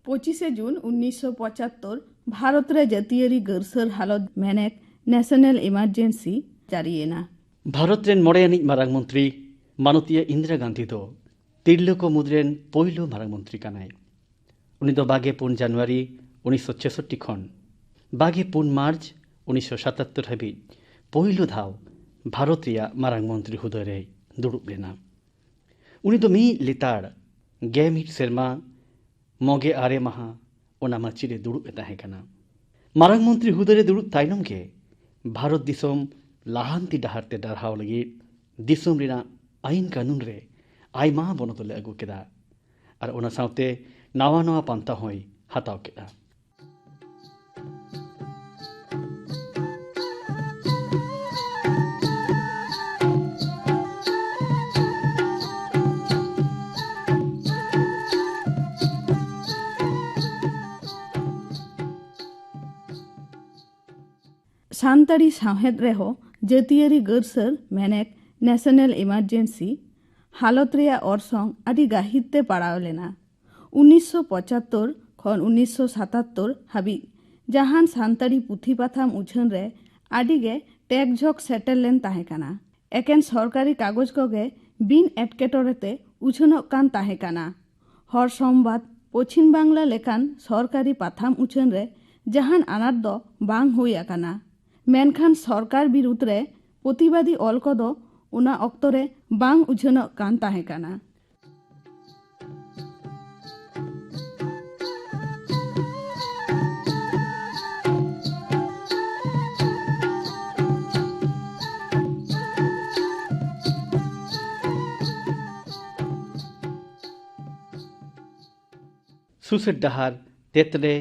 ᱯᱚᱸᱪᱤᱥᱮ ᱡᱩᱱ ᱩᱱᱤᱥᱥᱚ ᱯᱚᱸᱪᱟᱛᱛᱳᱨ ᱵᱷᱟᱨᱚᱛ ᱨᱮ ᱡᱟᱹᱛᱤᱭᱟᱹᱨᱤ ᱜᱟᱹᱨᱥᱟᱹᱨ ᱦᱟᱞᱚᱛ ᱢᱮᱱᱮᱛ, ᱱᱮᱥᱚᱱᱟᱞ ᱤᱢᱟᱨᱡᱮᱱᱥᱤ, ᱡᱟᱹᱨᱤᱭᱮᱱᱟ᱾ ᱵᱷᱟᱨᱚᱛ ᱨᱮᱱ ᱢᱚᱬᱮ ᱟᱹᱱᱤᱡ ᱢᱟᱨᱟᱝ ᱢᱚᱱᱛᱨᱤ ᱢᱟᱱᱚᱛᱤᱭᱟᱹ ᱤᱱᱫᱤᱨᱟ ᱜᱟᱱᱫᱷᱤ ᱫᱚ ᱛᱤᱨᱞᱟᱹ ᱠᱚ ᱢᱩᱫᱽ ᱨᱮᱱ ᱯᱳᱭᱞᱳ ᱢᱟᱨᱟᱝ ᱢᱚᱱᱛᱨᱤ ᱠᱟᱱᱟᱭ᱾ ᱩᱱᱤ ᱫᱚ ᱵᱟᱜᱮ ᱯᱩᱱ ᱡᱟᱱᱩᱣᱟᱨᱤ ᱩᱱᱤᱥᱥᱚ ᱪᱷᱮᱥᱚᱴᱴᱤ ᱠᱷᱚᱱ ᱵᱟᱜᱮ ᱯᱩᱱ ᱢᱟᱨᱪ ᱩᱱᱤᱥᱥᱚ ᱥᱟᱛᱟᱛᱛᱳᱨ ᱦᱟᱹᱵᱤᱡ ᱯᱳᱭᱞᱳ ᱫᱷᱟᱣ ᱵᱷᱟᱨᱚᱛ ᱨᱮᱭᱟᱜ ᱢᱟᱨᱟᱝ ᱢᱚᱱᱛᱨᱤ ᱦᱩᱫᱟᱹ ᱨᱮᱭ ᱫᱩᱲᱩᱵ ᱞᱮᱱᱟ᱾ ᱩᱱᱤ ᱫᱚ ᱢᱤᱫ ᱞᱮᱛᱟᱲ ᱜᱮᱞ ᱢᱤᱫ ᱥᱮᱨᱢᱟ ᱢᱚᱜᱮ ᱟᱨᱮ ᱢᱟᱦᱟ ᱚᱱᱟ ᱢᱟᱹᱪᱤ ᱨᱮ ᱫᱩᱲᱩᱵ ᱮ ᱛᱟᱦᱮᱸ ᱠᱟᱱᱟ᱾ ᱢᱟᱨᱟᱝ ᱢᱚᱱᱛᱨᱤ ᱦᱩᱫᱟᱹ ᱨᱮ ᱫᱩᱲᱩᱵ ᱛᱟᱭᱱᱚᱢ ᱜᱮ ᱵᱷᱟᱨᱚᱛ ᱫᱤᱥᱚᱢ ᱞᱟᱦᱟᱱᱛᱤ ᱰᱟᱦᱟᱨ ᱛᱮ ᱰᱟᱨᱦᱟᱣ ᱞᱟᱹᱜᱤᱫ ᱫᱤᱥᱚᱢ ᱨᱮᱱᱟᱜ ᱟᱹᱭᱤᱱ ᱠᱟᱹᱱᱩᱱ ᱨᱮ ᱟᱭᱢᱟ ᱵᱚᱱᱚᱫᱚᱞ ᱮ ᱟᱹᱜᱩ ᱠᱮᱫᱟ᱾ ᱟᱨ ᱚᱱᱟ ᱥᱟᱶᱛᱮ ᱱᱟᱣᱟ ᱱᱟᱣᱟ ᱯᱟᱱᱛᱷᱟ ᱦᱚᱸᱭ ᱦᱟᱛᱟᱣ ᱠᱮᱫᱟ᱾ ᱥᱟᱱᱛᱟᱲᱤ ᱥᱟᱶᱦᱮᱫ ᱨᱮᱦᱚᱸ ᱡᱟᱹᱛᱤᱭᱟᱹᱨᱤ ᱜᱟᱹᱨᱥᱟᱹᱨ ᱢᱮᱱᱮᱠ ᱱᱮᱥᱚᱱᱟᱞ ᱤᱢᱟᱨᱡᱮᱱᱥᱤ ᱦᱟᱞᱚᱛ ᱨᱮᱭᱟᱜ ᱚᱨᱥᱚᱝ ᱟᱹᱰᱤ ᱜᱟᱹᱦᱤᱨ ᱛᱮ ᱯᱟᱲᱟᱣ ᱞᱮᱱᱟ᱾ ᱩᱱᱤᱥᱥᱚ ᱯᱚᱸᱪᱟᱛᱛᱳᱨ ᱠᱷᱚᱱ ᱩᱱᱤᱥᱥᱚ ᱥᱟᱛᱟᱛᱛᱳᱨ ᱦᱟᱹᱵᱤᱡ ᱡᱟᱦᱟᱱ ᱥᱟᱱᱛᱟᱲᱤ ᱯᱩᱛᱷᱤ ᱯᱟᱛᱷᱟᱢ ᱩᱪᱷᱟᱹᱱ ᱨᱮ ᱟᱹᱰᱤ ᱜᱮ ᱴᱮᱠ ᱡᱷᱚᱠ ᱥᱮᱴᱮᱨ ᱞᱮᱱ ᱛᱟᱦᱮᱸ ᱠᱟᱱᱟ᱾ ᱮᱠᱮᱱ ᱥᱚᱨᱠᱟᱨᱤ ᱠᱟᱜᱚᱡᱽ ᱠᱚᱜᱮ ᱵᱤᱱ ᱮᱴᱠᱮᱴᱚᱬᱮ ᱛᱮ ᱩᱪᱷᱟᱹᱱᱚᱜ ᱠᱟᱱ ᱛᱟᱦᱮᱸ ᱠᱟᱱᱟ᱾ ᱦᱚᱲ ᱥᱚᱢᱵᱟᱫ, ᱯᱚᱪᱷᱤᱢ ᱵᱟᱝᱞᱟ ᱞᱮᱠᱟᱱ ᱥᱚᱨᱠᱟᱨᱤ ᱯᱟᱛᱷᱟᱢ ᱩᱪᱷᱟᱹᱱ ᱨᱮ ᱡᱟᱦᱟᱱ ᱟᱱᱟᱴ ᱫᱚ ᱵᱟᱝ ᱦᱩᱭ ᱟᱠᱟᱱᱟ᱾ ᱢᱮᱱᱠᱷᱟᱱ ᱥᱚᱨᱠᱟᱨ ᱵᱤᱨᱩᱫᱽ ᱨᱮ ᱯᱨᱚᱛᱤᱵᱟᱫᱤ ᱚᱞ ᱠᱚᱫᱚ ᱚᱱᱟ ᱚᱠᱛᱚ ᱨᱮ ᱵᱟᱝ ᱩᱪᱷᱟᱹᱱᱚᱜ ᱠᱟᱱ ᱛᱟᱦᱮᱸ ᱠᱟᱱᱟ᱾ ᱥᱩᱥᱟᱹᱨ ᱰᱟᱦᱟᱨ, ᱛᱮᱛᱨᱮ,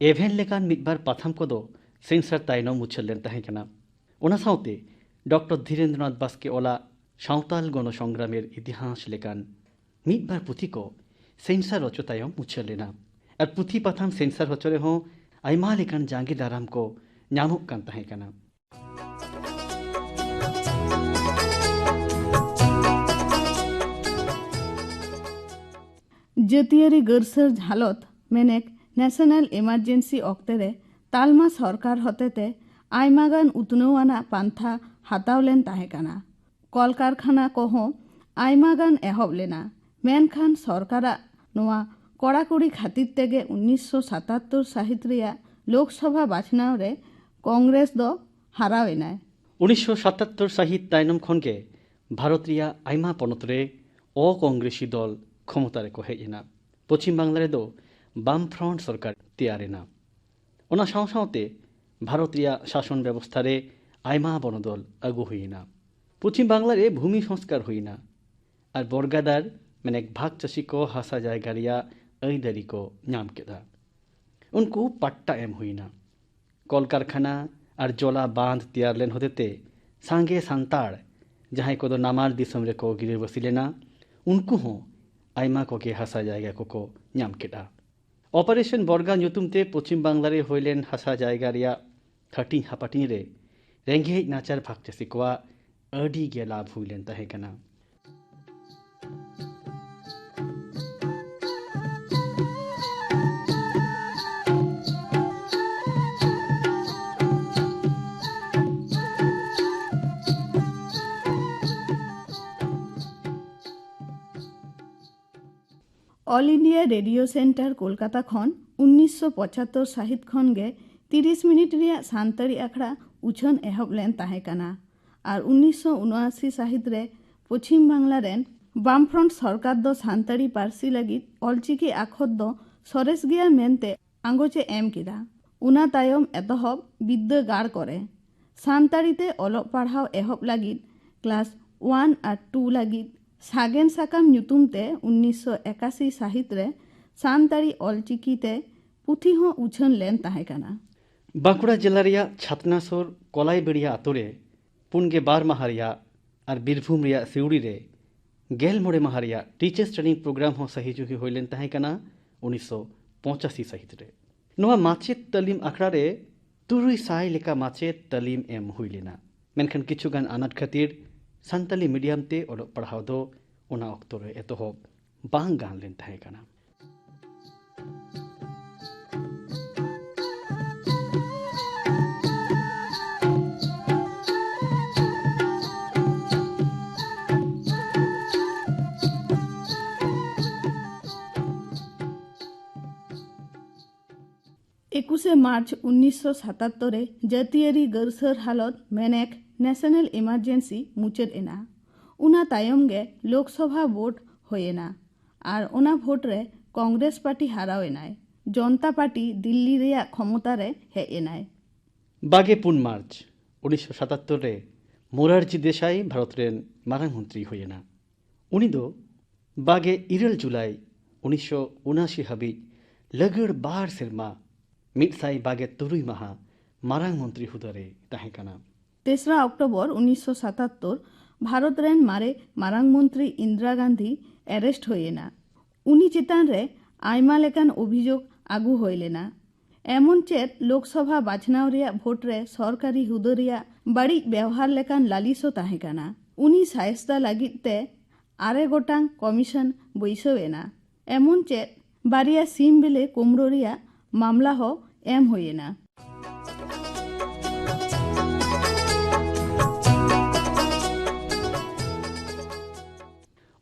ᱮᱵᱷᱮᱱ ᱞᱮᱠᱟᱱ ᱢᱤᱫᱵᱟᱨ ᱯᱟᱛᱷᱟᱢ ᱠᱚᱫᱚ ᱥᱮᱱᱥᱟᱨ ᱛᱟᱭᱱᱚᱢ ᱩᱪᱷᱟᱹᱱ ᱞᱮᱱ ᱛᱟᱦᱮᱸ ᱠᱟᱱᱟ᱾ ᱚᱱᱟ ᱥᱟᱶᱛᱮ ᱰᱚᱠᱴᱚᱨ ᱫᱷᱤᱨᱮᱱᱫᱨᱚᱱᱟᱛᱷ ᱵᱟᱥᱠᱮ ᱚᱞᱟᱜ ᱥᱟᱶᱛᱟᱞ ᱜᱚᱱᱚ ᱥᱚᱝᱜᱨᱟᱢᱮᱨ ᱤᱛᱤᱦᱟᱥ ᱞᱮᱠᱟᱱ ᱢᱤᱫᱵᱟᱨ ᱯᱩᱛᱷᱤ ᱠᱚ ᱥᱮᱱᱥᱟᱨ ᱨᱚᱪᱚ ᱛᱟᱭᱚᱢ ᱩᱪᱷᱟᱹᱱ ᱞᱮᱱᱟ᱾ ᱟᱨ ᱯᱩᱛᱷᱤ ᱯᱟᱛᱷᱟᱢ ᱥᱮᱱᱥᱟᱨ ᱦᱚᱪᱚ ᱨᱮᱦᱚᱸ ᱟᱭᱢᱟ ᱞᱮᱠᱟᱱ ᱡᱟᱸᱜᱮ ᱫᱟᱨᱟᱢ ᱠᱚ ᱧᱟᱢᱚᱜ ᱠᱟᱱ ᱛᱟᱦᱮᱸ ᱠᱟᱱᱟ᱾ ᱡᱟᱹᱛᱤᱭᱟᱹᱨᱤ ᱜᱟᱹᱨᱥᱟᱹᱨ ᱦᱟᱞᱚᱛ ᱢᱮᱱᱮᱠ ᱱᱮᱥᱚᱱᱟᱞ ᱤᱢᱟᱨᱡᱮᱱᱥᱤ ᱚᱠᱛᱮ ᱨᱮ ᱛᱟᱞᱢᱟ ᱥᱚᱨᱠᱟᱨ ᱦᱚᱛᱮᱛᱮ ᱟᱭᱢᱟ ᱜᱟᱱ ᱩᱛᱱᱟᱹᱣ ᱟᱱᱟᱜ ᱯᱟᱱᱛᱷᱟ ᱦᱟᱛᱟᱣ ᱞᱮᱱ ᱛᱟᱦᱮᱸ ᱠᱟᱱᱟ᱾ ᱠᱚᱞᱠᱟᱨᱠᱷᱟᱱᱟ ᱠᱚᱦᱚᱸ ᱟᱭᱢᱟ ᱜᱟᱱ ᱮᱦᱚᱵ ᱞᱮᱱᱟ᱾ ᱢᱮᱱᱠᱷᱟᱱ ᱥᱚᱨᱠᱟᱨᱟᱜ ᱱᱚᱣᱟ ᱠᱚᱲᱟᱠᱚᱲᱤ ᱠᱷᱟᱹᱛᱤᱨ ᱛᱮᱜᱮ ᱩᱱᱤᱥᱥᱚ ᱥᱟᱛᱟᱛᱛᱳᱨ ᱥᱟᱹᱦᱤᱛ ᱨᱮᱭᱟᱜ ᱞᱳᱠᱥᱚᱵᱷᱟ ᱵᱟᱪᱷᱱᱟᱣ ᱨᱮ ᱠᱚᱝᱜᱨᱮᱥ ᱫᱚ ᱦᱟᱨᱟᱣ ᱮᱱᱟᱭ᱾ ᱩᱱᱤᱥᱥᱚ ᱥᱟᱛᱟᱛᱛᱳᱨ ᱥᱟᱹᱦᱤᱛ ᱛᱟᱭᱱᱚᱢ ᱠᱷᱚᱱ ᱜᱮ ᱵᱷᱟᱨᱚᱛ ᱨᱮᱭᱟᱜ ᱟᱭᱢᱟ ᱯᱚᱱᱚᱛ ᱨᱮ ᱚᱠᱚᱝᱜᱨᱮᱥᱤ ᱫᱚᱞ ᱠᱷᱚᱢᱚᱛᱟ ᱨᱮᱠᱚ ᱦᱮᱡ ᱮᱱᱟ᱾ ᱯᱚᱪᱷᱤᱢ ᱵᱟᱝᱞᱟ ᱨᱮᱫᱚ ᱵᱟᱢ ᱯᱷᱨᱚᱱᱴ ᱥᱚᱨᱠᱟᱨ ᱛᱮᱭᱟᱨ ᱮᱱᱟ᱾ ᱚᱱᱟ ᱥᱟᱶ ᱥᱟᱶᱛᱮ ᱵᱷᱟᱨᱚᱛ ᱨᱮᱭᱟᱜ ᱥᱟᱥᱚᱱ ᱵᱮᱵᱚᱥᱛᱷᱟ ᱨᱮ ᱟᱭᱢᱟ ᱵᱚᱱᱚᱫᱚᱞ ᱟᱹᱜᱩ ᱦᱩᱭ ᱮᱱᱟ᱾ ᱯᱚᱪᱷᱤᱢ ᱵᱟᱝᱞᱟ ᱨᱮ ᱵᱷᱩᱢᱤ ᱥᱚᱝᱥᱠᱟᱨ ᱦᱩᱭ ᱮᱱᱟ ᱟᱨ ᱵᱚᱨᱜᱟᱫᱟᱨ, ᱢᱟᱱᱮ ᱵᱷᱟᱜᱽ ᱪᱟᱹᱥᱤ ᱠᱚ ᱦᱟᱥᱟ ᱡᱟᱭᱜᱟ ᱨᱮᱭᱟᱜ ᱟᱹᱭᱫᱟᱹᱨᱤ ᱠᱚ ᱧᱟᱢ ᱠᱮᱫᱟ᱾ ᱩᱱᱠᱩ ᱯᱟᱴᱴᱟ ᱮᱢ ᱦᱩᱭ ᱮᱱᱟ᱾ ᱠᱚᱞᱠᱟᱨᱠᱷᱟᱱᱟ ᱟᱨ ᱡᱚᱞᱟ ᱵᱟᱸᱫᱷ ᱛᱮᱭᱟᱨ ᱞᱮᱱ ᱦᱚᱛᱮᱛᱮ ᱥᱟᱸᱜᱮ ᱥᱟᱱᱛᱟᱲ, ᱡᱟᱦᱟᱸᱭ ᱠᱚᱫᱚ ᱱᱟᱢᱟᱞ ᱫᱤᱥᱚᱢ ᱨᱮᱠᱚ ᱜᱤᱨᱟᱹᱵᱟᱹᱥᱤ ᱞᱮᱱᱟ, ᱩᱱᱠᱩ ᱦᱚᱸ ᱟᱭᱢᱟ ᱠᱚᱜᱮ ᱦᱟᱥᱟ ᱡᱟᱭᱜᱟ ᱠᱚᱠᱚ ᱧᱟᱢ ᱠᱮᱫᱼᱟ᱾ ᱚᱯᱟᱨᱮᱥᱚᱱ ᱵᱚᱨᱜᱟ ᱧᱩᱛᱩᱢ ᱛᱮ ᱯᱚᱪᱷᱤᱢ ᱵᱟᱝᱞᱟ ᱨᱮ ᱦᱩᱭ ᱞᱮᱱ ᱦᱟᱥᱟ ᱡᱟᱭᱜᱟ ᱨᱮᱭᱟᱜ ᱦᱟᱹᱴᱤᱧ ᱦᱟᱯᱟᱴᱤᱧ ᱨᱮ ᱨᱮᱸᱜᱮᱡ ᱱᱟᱪᱟᱨ ᱵᱷᱟᱜᱽ ᱪᱟᱹᱥᱤ ᱠᱚᱣᱟᱜ ᱟᱹᱰᱤ ᱜᱮ ᱞᱟᱵᱷ ᱦᱩᱭ ᱞᱮᱱ ᱛᱟᱦᱮᱸ ᱠᱟᱱᱟ᱾ All India Radio Centre Kolkata ᱠᱷᱚᱱ ᱩᱱᱤᱥᱥᱚ ᱯᱚᱸᱪᱟᱛᱛᱳᱨ ᱥᱟᱹᱦᱤᱛ ᱠᱷᱚᱱ ᱜᱮ ᱛᱤᱨᱤᱥ ᱢᱤᱱᱤᱴ ᱨᱮᱭᱟᱜ ᱥᱟᱱᱛᱟᱲᱤ ᱟᱠᱷᱲᱟ ᱩᱪᱷᱟᱹᱱ ᱮᱦᱚᱵ ᱞᱮᱱ ᱛᱟᱦᱮᱸ ᱠᱟᱱᱟ᱾ ᱟᱨ ᱩᱱᱤᱥᱥᱚ ᱩᱱᱚᱟᱥᱤ ᱥᱟᱹᱦᱤᱛ ᱨᱮ ᱯᱚᱪᱷᱤᱢ ᱵᱟᱝᱞᱟ ᱨᱮᱱ ᱵᱟᱢᱯᱷᱨᱚᱱᱴ ᱥᱚᱨᱠᱟᱨ ᱫᱚ ᱥᱟᱱᱛᱟᱲᱤ ᱯᱟᱹᱨᱥᱤ ᱞᱟᱹᱜᱤᱫ ᱚᱞᱪᱤᱠᱤ ᱟᱠᱷᱚᱨ ᱫᱚ ᱥᱚᱨᱮᱥ ᱜᱮᱭᱟ ᱢᱮᱱᱛᱮ ᱟᱸᱜᱚᱪ ᱮ ᱮᱢ ᱠᱮᱫᱟ᱾ ᱚᱱᱟ ᱛᱟᱭᱚᱢ ᱮᱛᱚᱦᱚᱵ ᱵᱤᱨᱫᱟᱹᱜᱟᱲ ᱠᱚᱨᱮ ᱥᱟᱱᱛᱟᱲᱤ ᱛᱮ ᱚᱞᱚᱜ ᱯᱟᱲᱦᱟᱣ ᱮᱦᱚᱵ ᱞᱟᱹᱜᱤᱫ ᱠᱞᱟᱥ ᱳᱣᱟᱱ ᱟᱨ ᱴᱩ ᱞᱟᱹᱜᱤᱫ ᱥᱟᱜᱮᱱ ᱥᱟᱠᱟᱢ ᱧᱩᱛᱩᱢ ᱛᱮ ᱩᱱᱤᱥᱥᱚ ᱮᱠᱟᱥᱤ ᱥᱟᱹᱦᱤᱛ ᱨᱮ ᱥᱟᱱᱛᱟᱲᱤ ᱚᱞᱪᱤᱠᱤ ᱛᱮ ᱯᱩᱛᱷᱤ ᱦᱚᱸ ᱩᱪᱷᱟᱹᱱ ᱞᱮᱱ ᱛᱟᱦᱮᱸ ᱠᱟᱱᱟ᱾ ᱵᱟᱸᱠᱩᱲᱟ ᱡᱮᱞᱟ ᱨᱮᱭᱟᱜ ᱪᱷᱟᱛᱱᱟ ᱥᱩᱨ ᱠᱚᱞᱟᱭᱵᱮᱲᱤᱭᱟ ᱟᱛᱳ ᱨᱮ ᱯᱩᱱ ᱜᱮ ᱵᱟᱨ ᱢᱟᱦᱟ ᱨᱮᱭᱟᱜ ᱟᱨ ᱵᱤᱨᱵᱷᱩᱢ ᱨᱮᱭᱟᱜ ᱥᱤᱣᱲᱤ ᱨᱮ ᱜᱮᱞ ᱢᱚᱬᱮ ᱢᱟᱦᱟ ᱨᱮᱭᱟᱜ ᱴᱤᱪᱟᱨᱥ ᱴᱨᱮᱱᱤᱝ ᱯᱨᱳᱜᱨᱟᱢ ᱦᱚᱸ ᱥᱟᱹᱦᱤ ᱡᱩᱦᱤ ᱦᱩᱭ ᱞᱮᱱ ᱛᱟᱦᱮᱸ ᱠᱟᱱᱟ ᱩᱱᱤᱥᱥᱚ ᱯᱚᱸᱪᱟᱥᱤ ᱥᱟᱹᱦᱤᱛ ᱨᱮ᱾ ᱱᱚᱣᱟ ᱢᱟᱪᱮᱫ ᱛᱟᱹᱞᱤᱢ ᱟᱠᱷᱲᱟ ᱨᱮ ᱛᱩᱨᱩᱭ ᱥᱟᱭ ᱞᱮᱠᱟ ᱢᱟᱪᱮᱫ ᱛᱟᱹᱞᱤᱢ ᱮᱢ ᱦᱩᱭ ᱞᱮᱱᱟ᱾ ᱢᱮᱱᱠᱷᱟᱱ ᱠᱤᱪᱷᱩ ᱜᱟᱱ ᱟᱱᱟᱴ ᱠᱷᱟᱹᱛᱤᱨ ᱥᱟᱱᱛᱟᱞᱤ ᱢᱤᱰᱤᱭᱟᱢ ᱛᱮ ᱚᱞᱚᱜ ᱯᱟᱲᱦᱟᱣ ᱫᱚ ᱚᱱᱟ ᱚᱠᱛᱚ ᱨᱮ ᱮᱛᱚᱦᱚᱵ ᱵᱟᱝ ᱜᱟᱱ ᱞᱮᱱ ᱛᱟᱦᱮᱸ ᱠᱟᱱᱟ᱾ ᱮᱠᱩᱥᱮ ᱢᱟᱨᱪ ᱩᱱᱤᱥᱥᱚ ᱥᱟᱛᱟᱛᱛᱳᱨ ᱨᱮ ᱡᱟᱹᱛᱤᱭᱟᱹᱨᱤ ᱜᱟᱹᱨᱥᱟᱹᱨ ᱦᱟᱞᱚᱛ, ᱢᱮᱱᱮᱠ, ᱱᱮᱥᱚᱱᱟᱞ ᱤᱢᱟᱨᱡᱮᱱᱥᱤ ᱢᱩᱪᱟᱹᱫ ᱮᱱᱟ᱾ ᱚᱱᱟ ᱛᱟᱭᱚᱢ ᱜᱮ ᱞᱳᱠᱥᱚᱵᱷᱟ ᱵᱷᱳᱴ ᱦᱩᱭ ᱮᱱᱟ ᱟᱨ ᱚᱱᱟ ᱵᱷᱳᱴ ᱨᱮ ᱠᱚᱝᱜᱨᱮᱥ ᱯᱟᱨᱴᱤ ᱦᱟᱨᱟᱣ ᱮᱱᱟᱭ᱾ ᱡᱚᱱᱛᱟ ᱯᱟᱨᱴᱤ ᱫᱤᱞᱞᱤ ᱨᱮᱭᱟᱜ ᱠᱷᱚᱢᱚᱛᱟ ᱨᱮ ᱦᱮᱡ ᱮᱱᱟᱭ᱾ ᱵᱟᱜᱮ ᱯᱩᱱ ᱢᱟᱨᱪ ᱩᱱᱤᱥᱥᱚ ᱥᱟᱛᱟᱛᱛᱳᱨ ᱨᱮ ᱢᱳᱨᱟᱨᱡᱤ ᱫᱮᱥᱟᱭ ᱵᱷᱟᱨᱚᱛ ᱨᱮᱱ ᱢᱟᱨᱟᱝ ᱢᱚᱱᱛᱨᱤ ᱦᱩᱭ ᱮᱱᱟ᱾ ᱩᱱᱤ ᱫᱚ ᱵᱟᱜᱮ ᱤᱨᱟᱹᱞ ᱡᱩᱞᱟᱭ ᱩᱱᱤᱥᱥᱚ ᱩᱱᱟᱥᱤ ᱦᱟᱹᱵᱤᱡ ᱞᱟᱹᱜᱟᱹᱲ ᱵᱟᱨ ᱥᱮᱨᱢᱟ ᱢᱤᱫ ᱥᱟᱭ ᱵᱟᱜᱮ ᱛᱩᱨᱩᱭ ᱢᱟᱦᱟ ᱢᱟᱨᱟᱝ ᱢᱚᱱᱛᱨᱤ ᱦᱩᱫᱟᱹ ᱨᱮᱭ ᱛᱟᱦᱮᱸ ᱠᱟᱱᱟ᱾ ᱛᱮᱥᱨᱟ ᱚᱠᱴᱳᱵᱚᱨ ᱩᱱᱤᱥᱥᱚ ᱥᱟᱛᱟᱛᱛᱳᱨ ᱵᱷᱟᱨᱚᱛ ᱨᱮᱱ ᱢᱟᱨᱮ ᱢᱟᱨᱟᱝ ᱢᱚᱱᱛᱨᱤ ᱤᱱᱫᱨᱟ ᱜᱟᱱᱫᱷᱤ ᱮᱨᱮᱥᱴ ᱦᱩᱭ ᱮᱱᱟ᱾ ᱩᱱᱤ ᱪᱮᱛᱟᱱ ᱨᱮ ᱟᱭᱢᱟ ᱞᱮᱠᱟᱱ ᱚᱵᱷᱤᱡᱳᱜᱽ ᱟᱹᱜᱩ ᱦᱩᱭ ᱞᱮᱱᱟ᱾ ᱮᱢᱚᱱ ᱪᱮᱫ ᱞᱳᱠᱥᱚᱵᱷᱟ ᱵᱟᱪᱷᱱᱟᱣ ᱨᱮᱭᱟᱜ ᱵᱷᱳᱴ ᱨᱮ ᱥᱚᱨᱠᱟᱨᱤ ᱦᱩᱫᱟᱹ ᱨᱮᱭᱟᱜ ᱵᱟᱹᱲᱤᱡ ᱵᱮᱣᱦᱟᱨ ᱞᱮᱠᱟᱱ ᱞᱟᱹᱞᱤᱥ ᱦᱚᱸ ᱛᱟᱦᱮᱸ ᱠᱟᱱᱟ᱾ ᱩᱱᱤ ᱥᱟᱭᱮᱥᱫᱟ ᱞᱟᱹᱜᱤᱫ ᱛᱮ ᱟᱨᱮ ᱜᱚᱴᱟᱝ ᱠᱚᱢᱤᱥᱚᱱ ᱵᱟᱹᱭᱥᱟᱹᱣ ᱮᱱᱟ᱾ ᱮᱢᱚᱱ ᱪᱮᱫ ᱵᱟᱨᱭᱟ ᱥᱤᱢ ᱵᱤᱞᱤ ᱠᱩᱢᱲᱩ ᱨᱮᱭᱟᱜ ᱢᱟᱢᱞᱟ ᱦᱚᱸ ᱮᱢ ᱦᱩᱭ ᱮᱱᱟ᱾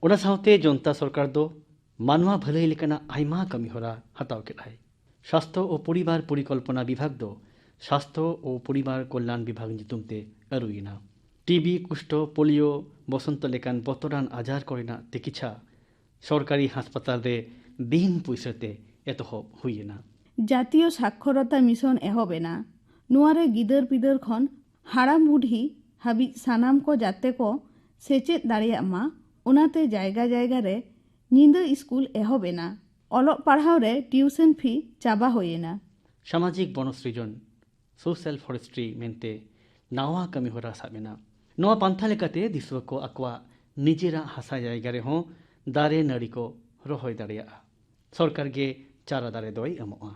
ᱚᱱᱟ ᱥᱟᱶᱛᱮ ᱡᱚᱱᱛᱟ ᱥᱚᱨᱠᱟᱨ ᱫᱚ ᱢᱟᱱᱣᱟ ᱵᱷᱟᱹᱞᱟᱹᱭ ᱞᱮᱠᱟᱱᱟᱜ ᱟᱭᱢᱟ ᱠᱟᱹᱢᱤ ᱦᱚᱨᱟ ᱦᱟᱛᱟᱣ ᱠᱮᱫᱟᱭ᱾ ᱥᱟᱥᱛᱷᱚ ᱳ ᱯᱚᱨᱤᱵᱟᱨ ᱯᱚᱨᱤᱠᱚᱞᱯᱚᱱᱟ ᱵᱤᱵᱷᱟᱜᱽ ᱫᱚ ᱥᱟᱥᱛᱷᱚ ᱳ ᱯᱚᱨᱤᱵᱟᱨ ᱠᱚᱞᱭᱟᱱ ᱵᱤᱵᱷᱟᱜᱽ ᱧᱩᱛᱩᱢ ᱛᱮ ᱟᱹᱨᱩᱭᱮᱱᱟ᱾ ᱴᱤᱵᱤ, ᱠᱩᱥᱴᱚ, ᱯᱳᱞᱤᱭᱳ, ᱵᱚᱥᱚᱱᱛᱚ ᱞᱮᱠᱟᱱ ᱵᱚᱛᱚᱨᱟᱱ ᱟᱡᱟᱨ ᱠᱚᱨᱮᱱᱟᱜ ᱛᱤᱠᱤᱪᱷᱟ ᱥᱚᱨᱠᱟᱨᱤ ᱦᱟᱥᱯᱟᱛᱟᱞ ᱨᱮ ᱵᱤᱱ ᱯᱩᱭᱥᱟᱹ ᱛᱮ ᱮᱛᱚᱦᱚᱵ ᱦᱩᱭᱮᱱᱟ᱾ ᱡᱟᱛᱤᱭᱚ ᱥᱟᱠᱷᱚᱨᱚᱛᱟ ᱢᱤᱥᱚᱱ ᱮᱦᱚᱵ ᱮᱱᱟ᱾ ᱱᱚᱣᱟ ᱨᱮ ᱜᱤᱫᱟᱹᱨ ᱯᱤᱫᱟᱹᱨ ᱠᱷᱚᱱ ᱦᱟᱲᱟᱢ ᱵᱩᱰᱷᱤ ᱦᱟᱹᱵᱤᱡ ᱥᱟᱱᱟᱢ ᱠᱚ ᱡᱟᱛᱮ ᱠᱚ ᱥᱮᱪᱮᱫ ᱫᱟᱲᱮᱭᱟᱜ ᱢᱟ, ᱚᱱᱟᱛᱮ ᱡᱟᱭᱜᱟ ᱡᱟᱭᱜᱟ ᱨᱮ ᱧᱤᱫᱟᱹ ᱥᱠᱩᱞ ᱮᱦᱚᱵ ᱮᱱᱟ᱾ ᱚᱞᱚᱜ ᱯᱟᱲᱦᱟᱣ ᱨᱮ ᱴᱤᱭᱩᱥᱚᱱ ᱯᱷᱤ ᱪᱟᱵᱟ ᱦᱩᱭ ᱮᱱᱟ᱾ ᱥᱟᱢᱟᱡᱤᱠ ᱵᱚᱱᱚᱥᱨᱤᱡᱚᱱ, ᱥᱳᱥᱟᱞ ᱯᱷᱚᱨᱮᱥᱴᱨᱤ ᱢᱮᱱᱛᱮ ᱱᱟᱣᱟ ᱠᱟᱹᱢᱤᱦᱚᱨᱟ ᱥᱟᱵ ᱮᱱᱟ᱾ ᱱᱚᱣᱟ ᱯᱟᱱᱛᱷᱟ ᱞᱮᱠᱟᱛᱮ ᱫᱤᱥᱩᱣᱟᱹ ᱠᱚ ᱟᱠᱚᱣᱟᱜ ᱱᱤᱡᱮᱨᱟᱜ ᱦᱟᱥᱟ ᱡᱟᱭᱜᱟ ᱨᱮᱦᱚᱸ ᱫᱟᱨᱮ ᱱᱟᱹᱲᱤ ᱠᱚ ᱨᱚᱦᱚᱭ ᱫᱟᱲᱮᱭᱟᱜᱼᱟ᱾ ᱥᱚᱨᱠᱟᱨ ᱜᱮ ᱪᱟᱨᱟ ᱫᱟᱨᱮ ᱫᱚᱭ ᱮᱢᱚᱜᱼᱟ᱾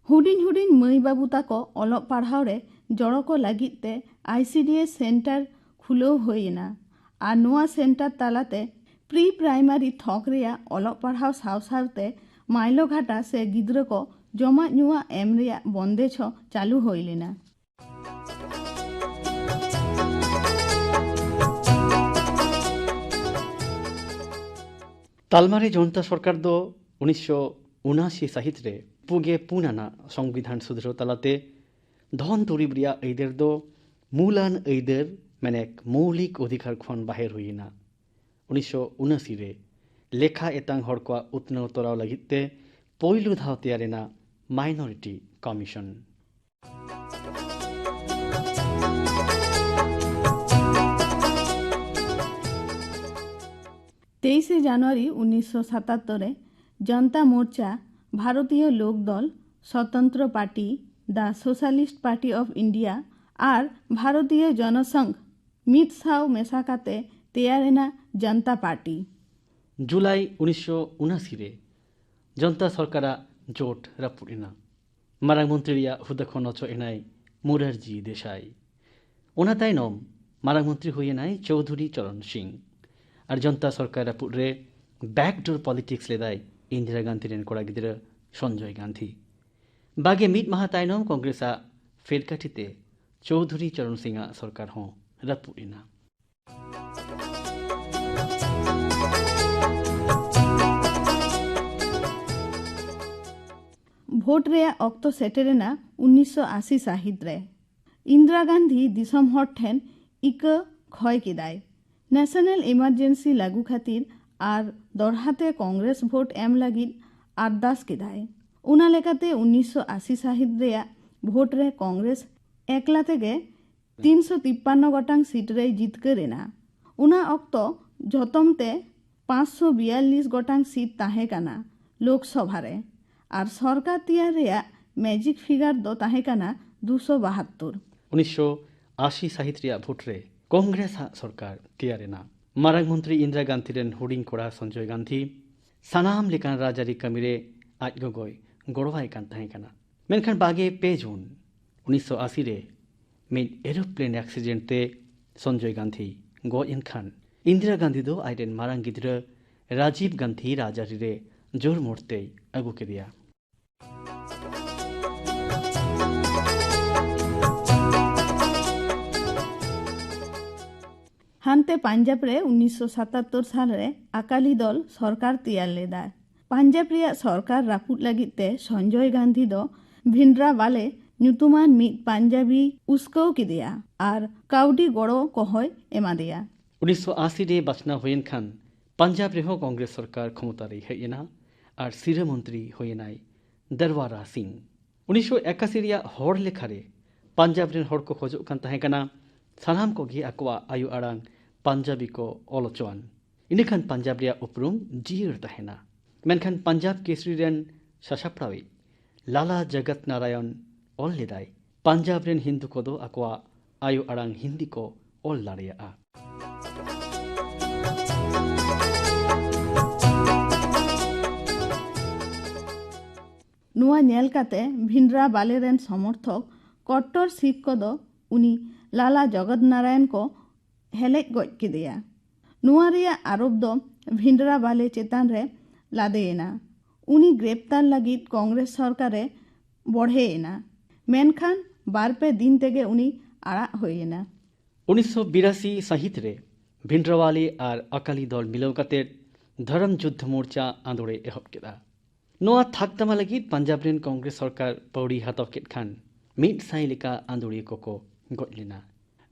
ᱦᱩᱰᱤᱧ ᱦᱩᱰᱤᱧ ᱢᱟᱹᱭ ᱵᱟᱹᱵᱩ ᱛᱟᱠᱚ ᱚᱞᱚᱜ ᱯᱟᱲᱦᱟᱣ ᱨᱮ ᱡᱚᱲᱚ ᱠᱚ ᱞᱟᱹᱜᱤᱫ ᱛᱮ ᱟᱭ ᱥᱤ ᱰᱤ ᱮᱥ ᱥᱮᱱᱴᱟᱨ ᱠᱷᱩᱞᱟᱹᱣ ᱦᱩᱭ ᱮᱱᱟ᱾ ᱟᱨ ᱱᱚᱣᱟ ᱥᱮᱱᱴᱟᱨ ᱛᱟᱞᱟᱛᱮ ᱯᱨᱤ ᱯᱨᱟᱭᱢᱟᱨᱤ ᱛᱷᱚᱠ ᱨᱮᱭᱟᱜ ᱚᱞᱚᱜ ᱯᱟᱲᱦᱟᱣ ᱥᱟᱶ ᱥᱟᱶᱛᱮ ᱢᱟᱭᱞᱚ ᱜᱷᱟᱴᱟ ᱥᱮ ᱜᱤᱫᱽᱨᱟᱹ ᱠᱚ ᱡᱚᱢᱟᱜ ᱧᱩᱣᱟᱜ ᱮᱢ ᱨᱮᱭᱟᱜ ᱵᱚᱱᱫᱮᱡᱽ ᱦᱚᱸ ᱪᱟᱹᱞᱩ ᱦᱩᱭ ᱞᱮᱱᱟ᱾ ᱛᱟᱞᱢᱟᱨᱮ ᱡᱚᱱᱛᱟ ᱥᱚᱨᱠᱟᱨ ᱫᱚ ᱩᱱᱤᱥᱥᱚ ᱩᱱᱟᱥᱤ ᱥᱟᱹᱦᱤᱛ ᱨᱮ ᱯᱩᱜᱮ ᱯᱩᱱ ᱟᱱᱟᱜ ᱥᱚᱝᱵᱤᱫᱷᱟᱱ ᱥᱩᱫᱷᱨᱟᱹᱣ ᱛᱟᱞᱟᱛᱮ ᱫᱷᱚᱱ ᱫᱩᱨᱤᱵᱽ ᱨᱮᱭᱟᱜ ᱟᱹᱭᱫᱟᱹᱨ ᱫᱚ ᱢᱩᱞᱟᱱ ᱟᱹᱭᱫᱟᱹᱨ, ᱢᱮᱱᱮᱠ ᱢᱳᱣᱞᱤᱠ ᱚᱫᱷᱤᱠᱟᱨ ᱠᱷᱚᱱ ᱵᱟᱦᱮᱨ ᱦᱩᱭ ᱮᱱᱟ᱾ ᱩᱱᱤᱥᱥᱚ ᱩᱱᱟᱥᱤ ᱨᱮ ᱞᱮᱠᱷᱟ ᱮᱛᱟᱝ ᱦᱚᱲ ᱠᱚᱣᱟᱜ ᱩᱛᱱᱟᱹᱣ ᱛᱚᱨᱟᱣ ᱞᱟᱹᱜᱤᱫ ᱛᱮ ᱯᱳᱭᱞᱳ ᱫᱷᱟᱣ ᱛᱮᱭᱟᱨ ᱮᱱᱟ ᱢᱟᱭᱱᱚᱨᱤᱴᱤ ᱠᱚᱢᱤᱥᱚᱱ᱾ ᱛᱮᱭᱤᱥᱮ ᱡᱟᱱᱩᱣᱟᱨᱤ ᱩᱱᱤᱥᱥᱚ ᱥᱟᱛᱟᱛᱛᱚᱨ ᱨᱮ ᱡᱚᱱᱛᱟ ᱢᱳᱨᱪᱟ, Bharatiya Lok Dal, Swatantra party, the socialist party of India ᱟᱨ ᱵᱷᱟᱨᱚᱛᱤᱭᱚ ᱡᱚᱱᱚᱥᱚᱝᱜᱷ ᱢᱤᱫ ᱥᱟᱶ ᱢᱮᱥᱟ ᱠᱟᱛᱮ ᱛᱮᱭᱟᱨ ᱮᱱᱟ ᱡᱚᱱᱛᱟ ᱯᱟᱨᱴᱤ᱾ ᱡᱩᱞᱟᱭ ᱩᱱᱤᱥᱥᱚ ᱩᱱᱟᱥᱤ ᱨᱮ ᱡᱚᱱᱛᱟ ᱥᱚᱨᱠᱟᱨᱟᱜ ᱡᱳᱴ ᱨᱟᱹᱯᱩᱫ ᱮᱱᱟ᱾ ᱢᱟᱨᱟᱝ ᱢᱚᱱᱛᱨᱤ ᱨᱮᱭᱟᱜ ᱦᱩᱫᱟᱹ ᱠᱷᱚᱱ ᱚᱪᱚᱜ ᱮᱱᱟᱭ ᱢᱩᱨᱟᱨᱡᱤ ᱫᱮᱥᱟᱭ᱾ ᱚᱱᱟ ᱛᱟᱭᱱᱚᱢ ᱢᱟᱨᱟᱝ ᱢᱚᱱᱛᱨᱤ ᱦᱩᱭ ᱮᱱᱟᱭ ᱪᱳᱣᱫᱷᱩᱨᱤ ᱪᱚᱨᱚᱱ ᱥᱤᱝ᱾ ᱟᱨ ᱡᱚᱱᱛᱟ ᱥᱚᱨᱠᱟᱨ ᱨᱟᱹᱯᱩᱫ ᱨᱮ backdoor politics ᱞᱮᱫᱟᱭ ᱤᱱᱫᱤᱨᱟ ᱜᱟᱱᱫᱷᱤ ᱨᱮᱱ ᱠᱚᱲᱟ ᱜᱤᱫᱽᱨᱟᱹ ᱥᱚᱧᱡᱚᱭ ᱜᱟᱱᱫᱷᱤ᱾ ᱵᱟᱜᱮ ᱢᱤᱫ ᱢᱟᱦᱟ ᱛᱟᱭᱱᱚᱢ ᱠᱚᱝᱜᱨᱮᱥ ᱟᱜ ᱯᱷᱮᱨᱠᱟᱴᱷᱤ ᱛᱮ ᱪᱳᱣᱫᱷᱩᱨᱤ ᱪᱚᱨᱚᱱ ᱥᱤᱝ ᱟᱜ ᱥᱚᱨᱠᱟᱨ ᱦᱚᱸ ᱨᱟᱹᱯᱩᱫ ᱮᱱᱟ᱾ ᱵᱷᱳᱴ ᱨᱮᱭᱟᱜ ᱚᱠᱛᱚ ᱥᱮᱴᱮᱨ ᱮᱱᱟ ᱩᱱᱤᱥᱥᱚ ᱟᱥᱤ ᱥᱟᱹᱦᱤᱛ ᱨᱮ᱾ ᱤᱱᱫᱤᱨᱟ ᱜᱟᱱᱫᱷᱤ ᱫᱤᱥᱚᱢ ᱦᱚᱲ ᱴᱷᱮᱱ ᱤᱠᱟᱹ ᱠᱷᱚᱭ ᱠᱮᱫᱟᱭ, ᱱᱮᱥᱚᱱᱟᱞ ᱤᱢᱟᱨᱡᱮᱱᱥᱤ ᱞᱟᱹᱜᱩ ᱠᱷᱟᱹᱛᱤᱨ ᱟᱨ ᱫᱚᱲᱦᱟ ᱛᱮ ᱠᱚᱝᱜᱨᱮᱥ ᱵᱷᱳᱴ ᱮᱢ ᱞᱟᱹᱜᱤᱫ ᱟᱨᱫᱟᱥ ᱠᱮᱫᱟᱭ᱾ ᱚᱱᱟ ᱞᱮᱠᱟᱛᱮ ᱩᱱᱤᱥᱥᱚ ᱟᱥᱤ ᱥᱟᱹᱦᱤᱛ ᱨᱮᱭᱟᱜ ᱵᱷᱳᱴ ᱨᱮ ᱠᱚᱝᱜᱨᱮᱥ ᱮᱠᱞᱟ ᱛᱮᱜᱮ ᱛᱤᱱᱥᱚ ᱛᱤᱯᱯᱟᱱᱱᱚ ᱜᱚᱴᱟᱝ ᱥᱤᱴ ᱨᱮᱭ ᱡᱤᱛᱠᱟᱹᱨ ᱮᱱᱟ᱾ ᱚᱱᱟ ᱚᱠᱛᱚ ᱡᱚᱛᱚᱢ ᱛᱮ ᱯᱟᱸᱪᱥᱚ ᱵᱤᱭᱟᱞᱞᱤᱥ ᱜᱚᱴᱟᱝ ᱥᱤᱴ ᱛᱟᱦᱮᱸ ᱠᱟᱱᱟ ᱞᱳᱠᱥᱚᱵᱷᱟ ᱨᱮ, ᱟᱨ ᱥᱚᱨᱠᱟᱨ ᱛᱮᱭᱟᱨ ᱨᱮᱭᱟᱜ ᱢᱮᱡᱤᱠ ᱯᱷᱤᱜᱟᱨ ᱫᱚ ᱛᱟᱦᱮᱸ ᱠᱟᱱᱟ ᱫᱩᱥᱚ ᱵᱟᱦᱟᱛᱛᱳᱨ᱾ ᱩᱱᱤᱥᱥᱚ ᱟᱥᱤ ᱥᱟᱹᱦᱤᱛ ᱨᱮᱭᱟᱜ ᱵᱷᱳᱴ ᱨᱮ ᱠᱚᱝᱜᱨᱮᱥ ᱟᱜ ᱥᱚᱨᱠᱟᱨ ᱛᱮᱭᱟᱨ ᱮᱱᱟ᱾ ᱢᱟᱨᱟᱝ ᱢᱚᱱᱛᱨᱤ ᱤᱱᱫᱤᱨᱟ ᱜᱟᱱᱫᱷᱤ ᱨᱮᱱ ᱦᱩᱰᱤᱧ ᱠᱚᱲᱟ ᱥᱚᱧᱡᱚᱭ ᱜᱟᱱᱫᱷᱤ ᱥᱟᱱᱟᱢ ᱞᱮᱠᱟᱱ ᱨᱟᱡᱽᱟᱹᱨᱤ ᱠᱟᱹᱢᱤ ᱨᱮ ᱟᱡ ᱜᱚᱜᱚᱭ ᱜᱚᱲᱚᱣᱟᱭ ᱠᱟᱱ ᱛᱟᱦᱮᱸ ᱠᱟᱱᱟ᱾ ᱢᱮᱱᱠᱷᱟᱱ ᱵᱟᱜᱮ ᱯᱮ ᱡᱩᱱ ᱩᱱᱤᱥᱥᱚ ᱟᱥᱤ ᱨᱮ ᱢᱤᱫ ᱮᱨᱳᱯᱞᱮᱱ ᱮᱠᱥᱤᱰᱮᱱᱴ ᱛᱮ ᱥᱚᱧᱡᱚᱭ ᱜᱟᱱᱫᱷᱤ ᱜᱚᱡ ᱮᱱ ᱠᱷᱟᱱ, ᱤᱱᱫᱤᱨᱟ ᱜᱟᱱᱫᱷᱤ ᱫᱚ ᱟᱡ ᱨᱮᱱ ᱢᱟᱨᱟᱝ ᱜᱤᱫᱽᱨᱟᱹ ᱨᱟᱡᱤᱵᱽ ᱜᱟᱱᱫᱷᱤ ᱨᱟᱡᱽᱟᱹᱨᱤ ᱨᱮ ᱡᱳᱨ ᱢᱳᱴ ᱛᱮᱭ ᱟᱹᱜᱩ ᱠᱮᱫᱮᱭᱟ᱾ ᱦᱟᱱᱛᱮ ᱯᱟᱧᱡᱟᱵᱽ ᱨᱮ ᱩᱱᱤᱥᱥᱚ ᱥᱟᱛᱟᱛᱛᱳᱨ ᱥᱟᱞ ᱨᱮ ᱟᱠᱟᱞᱤ ᱫᱚᱞ ᱥᱚᱨᱠᱟᱨ ᱛᱮᱭᱟᱨ ᱞᱮᱫᱟ᱾ ᱯᱟᱧᱡᱟᱵᱽ ᱨᱮᱭᱟᱜ ᱥᱚᱨᱠᱟᱨ ᱨᱟᱹᱯᱩᱫ ᱞᱟᱹᱜᱤᱫ ᱛᱮ ᱥᱚᱧᱡᱚᱭ ᱜᱟᱱᱫᱷᱤ ᱫᱚ ᱵᱷᱤᱱᱰᱨᱟᱵᱟᱞᱮ ᱧᱩᱛᱩᱢᱟᱱ ᱢᱤᱫ ᱯᱟᱧᱡᱟᱵᱤ ᱩᱥᱠᱟᱹᱣ ᱠᱮᱫᱮᱭᱟ ᱟᱨ ᱠᱟᱹᱣᱰᱤ ᱜᱚᱲᱚ ᱠᱚᱦᱚᱸᱭ ᱮᱢᱟᱫᱮᱭᱟ᱾ ᱩᱱᱤᱥᱥᱚ ᱟᱥᱤ ᱨᱮ ᱵᱟᱪᱷᱱᱟᱣ ᱦᱩᱭᱮᱱ ᱠᱷᱟᱱ ᱯᱟᱧᱡᱟᱵᱽ ᱨᱮᱦᱚᱸ ᱠᱚᱝᱜᱨᱮᱥ ᱥᱚᱨᱠᱟᱨ ᱠᱷᱚᱢᱚᱛᱟ ᱨᱮᱭ ᱦᱮᱡ ᱮᱱᱟ ᱟᱨ ᱥᱤᱨᱟᱹ ᱢᱚᱱᱛᱨᱤ ᱦᱩᱭᱮᱱᱟᱭ ᱫᱟᱨᱣᱟᱨᱟ ᱥᱤᱝ᱾ ᱩᱱᱤᱥᱥᱚ ᱮᱠᱟᱥᱤ ᱨᱮᱭᱟᱜ ᱦᱚᱲ ᱞᱮᱠᱷᱟ ᱨᱮ ᱯᱟᱧᱡᱟᱵᱽ ᱨᱮᱱ ᱦᱚᱲ ᱠᱚ ᱠᱷᱚᱡᱚᱜ ᱠᱟᱱ ᱛᱟᱦᱮᱸ ᱠᱟᱱᱟ ᱥᱟᱱᱟᱢ ᱠᱚᱜᱮ ᱟᱠᱚᱣᱟᱜ ᱟᱭᱳ ᱟᱲᱟᱝ ᱯᱟᱧᱡᱟᱵᱤ ᱠᱚ ᱚᱞ ᱦᱚᱪᱚᱣᱟᱱ᱾ ᱤᱱᱟᱹᱠᱷᱟᱱ ᱯᱟᱧᱡᱟᱵᱽ ᱨᱮᱭᱟᱜ ᱩᱯᱨᱩᱢ ᱡᱤᱭᱟᱹᱲ ᱛᱟᱦᱮᱱᱟ᱾ ᱢᱮᱱᱠᱷᱟᱱ ᱯᱟᱧᱡᱟᱵᱽ ᱠᱮᱥᱨᱤ ᱨᱮᱱ ᱥᱟᱥᱟᱯᱲᱟᱣᱤᱡ ᱞᱟᱞᱟ ᱡᱚᱜᱚᱛ ᱱᱟᱨᱟᱭᱚᱱ ᱚᱞ ᱞᱮᱫᱟᱭ, ᱯᱟᱧᱡᱟᱵᱽ ᱨᱮᱱ ᱦᱤᱱᱫᱩ ᱠᱚᱫᱚ ᱟᱠᱚᱣᱟᱜ ᱟᱭᱳ ᱟᱲᱟᱝ ᱦᱤᱱᱫᱤ ᱠᱚ ᱚᱞ ᱫᱟᱲᱮᱭᱟᱜᱼᱟ᱾ ᱱᱚᱣᱟ ᱧᱮᱞ ᱠᱟᱛᱮ ᱵᱷᱤᱱᱰᱨᱟ ᱵᱟᱞᱮ ᱨᱮᱱ ᱥᱚᱢᱚᱨᱛᱷᱚᱠ ᱠᱚᱴᱴᱚᱨ ᱥᱤᱠᱷ ᱠᱚᱫᱚ ᱩᱱᱤ ᱞᱟᱞᱟ ᱡᱚᱜᱚᱛ ᱱᱟᱨᱟᱭᱚᱱ ᱠᱚ ᱦᱮᱞᱮᱡ ᱜᱚᱡ ᱠᱮᱫᱮᱭᱟ᱾ ᱱᱚᱣᱟ ᱨᱮᱭᱟᱜ ᱟᱨᱳᱯ ᱫᱚ ᱵᱷᱤᱱᱰᱨᱟ ᱵᱟᱞᱮ ᱪᱮᱛᱟᱱ ᱨᱮ ᱞᱟᱫᱮᱭᱮᱱᱟ᱾ ᱩᱱᱤ ᱜᱨᱮᱯᱛᱟᱨ ᱞᱟᱹᱜᱤᱫ ᱠᱚᱝᱜᱨᱮᱥ ᱥᱚᱨᱠᱟᱨ ᱮ ᱵᱚᱲᱦᱮ ᱮᱱᱟ, ᱢᱮᱱᱠᱷᱟᱱ ᱵᱟᱨ ᱯᱮ ᱫᱤᱱ ᱛᱮᱜᱮ ᱩᱱᱤ ᱟᱲᱟᱜ ᱦᱩᱭ ᱮᱱᱟ᱾ ᱩᱱᱤᱥᱥᱚ ᱵᱤᱨᱟᱥᱤ ᱥᱟᱹᱦᱤᱛ ᱨᱮ ᱵᱷᱤᱱᱰᱨᱟᱣᱟᱞᱤ ᱟᱨ ᱟᱠᱟᱞᱤ ᱫᱚᱞ ᱢᱤᱞᱟᱹᱣ ᱠᱟᱛᱮ ᱫᱷᱚᱨᱚᱢ ᱡᱩᱫᱽᱫᱷᱚ ᱢᱳᱨᱪᱟ ᱟᱸᱫᱳᱲ ᱮ ᱮᱦᱚᱵ ᱠᱮᱫᱟ᱾ ᱱᱚᱣᱟ ᱛᱷᱟᱠ ᱛᱟᱢᱟ ᱞᱟᱹᱜᱤᱫ ᱯᱟᱧᱡᱟᱵᱽ ᱨᱮᱱ ᱠᱚᱝᱜᱨᱮᱥ ᱥᱚᱨᱠᱟᱨ ᱯᱟᱹᱣᱲᱤ ᱦᱟᱛᱟᱣ ᱠᱮᱫ ᱠᱷᱟᱱ ᱢᱤᱫ ᱥᱟᱭ ᱞᱮᱠᱟ ᱟᱸᱫᱳᱲᱤᱭᱟᱹ ᱠᱚᱠᱚ ᱜᱚᱡ ᱞᱮᱱᱟ᱾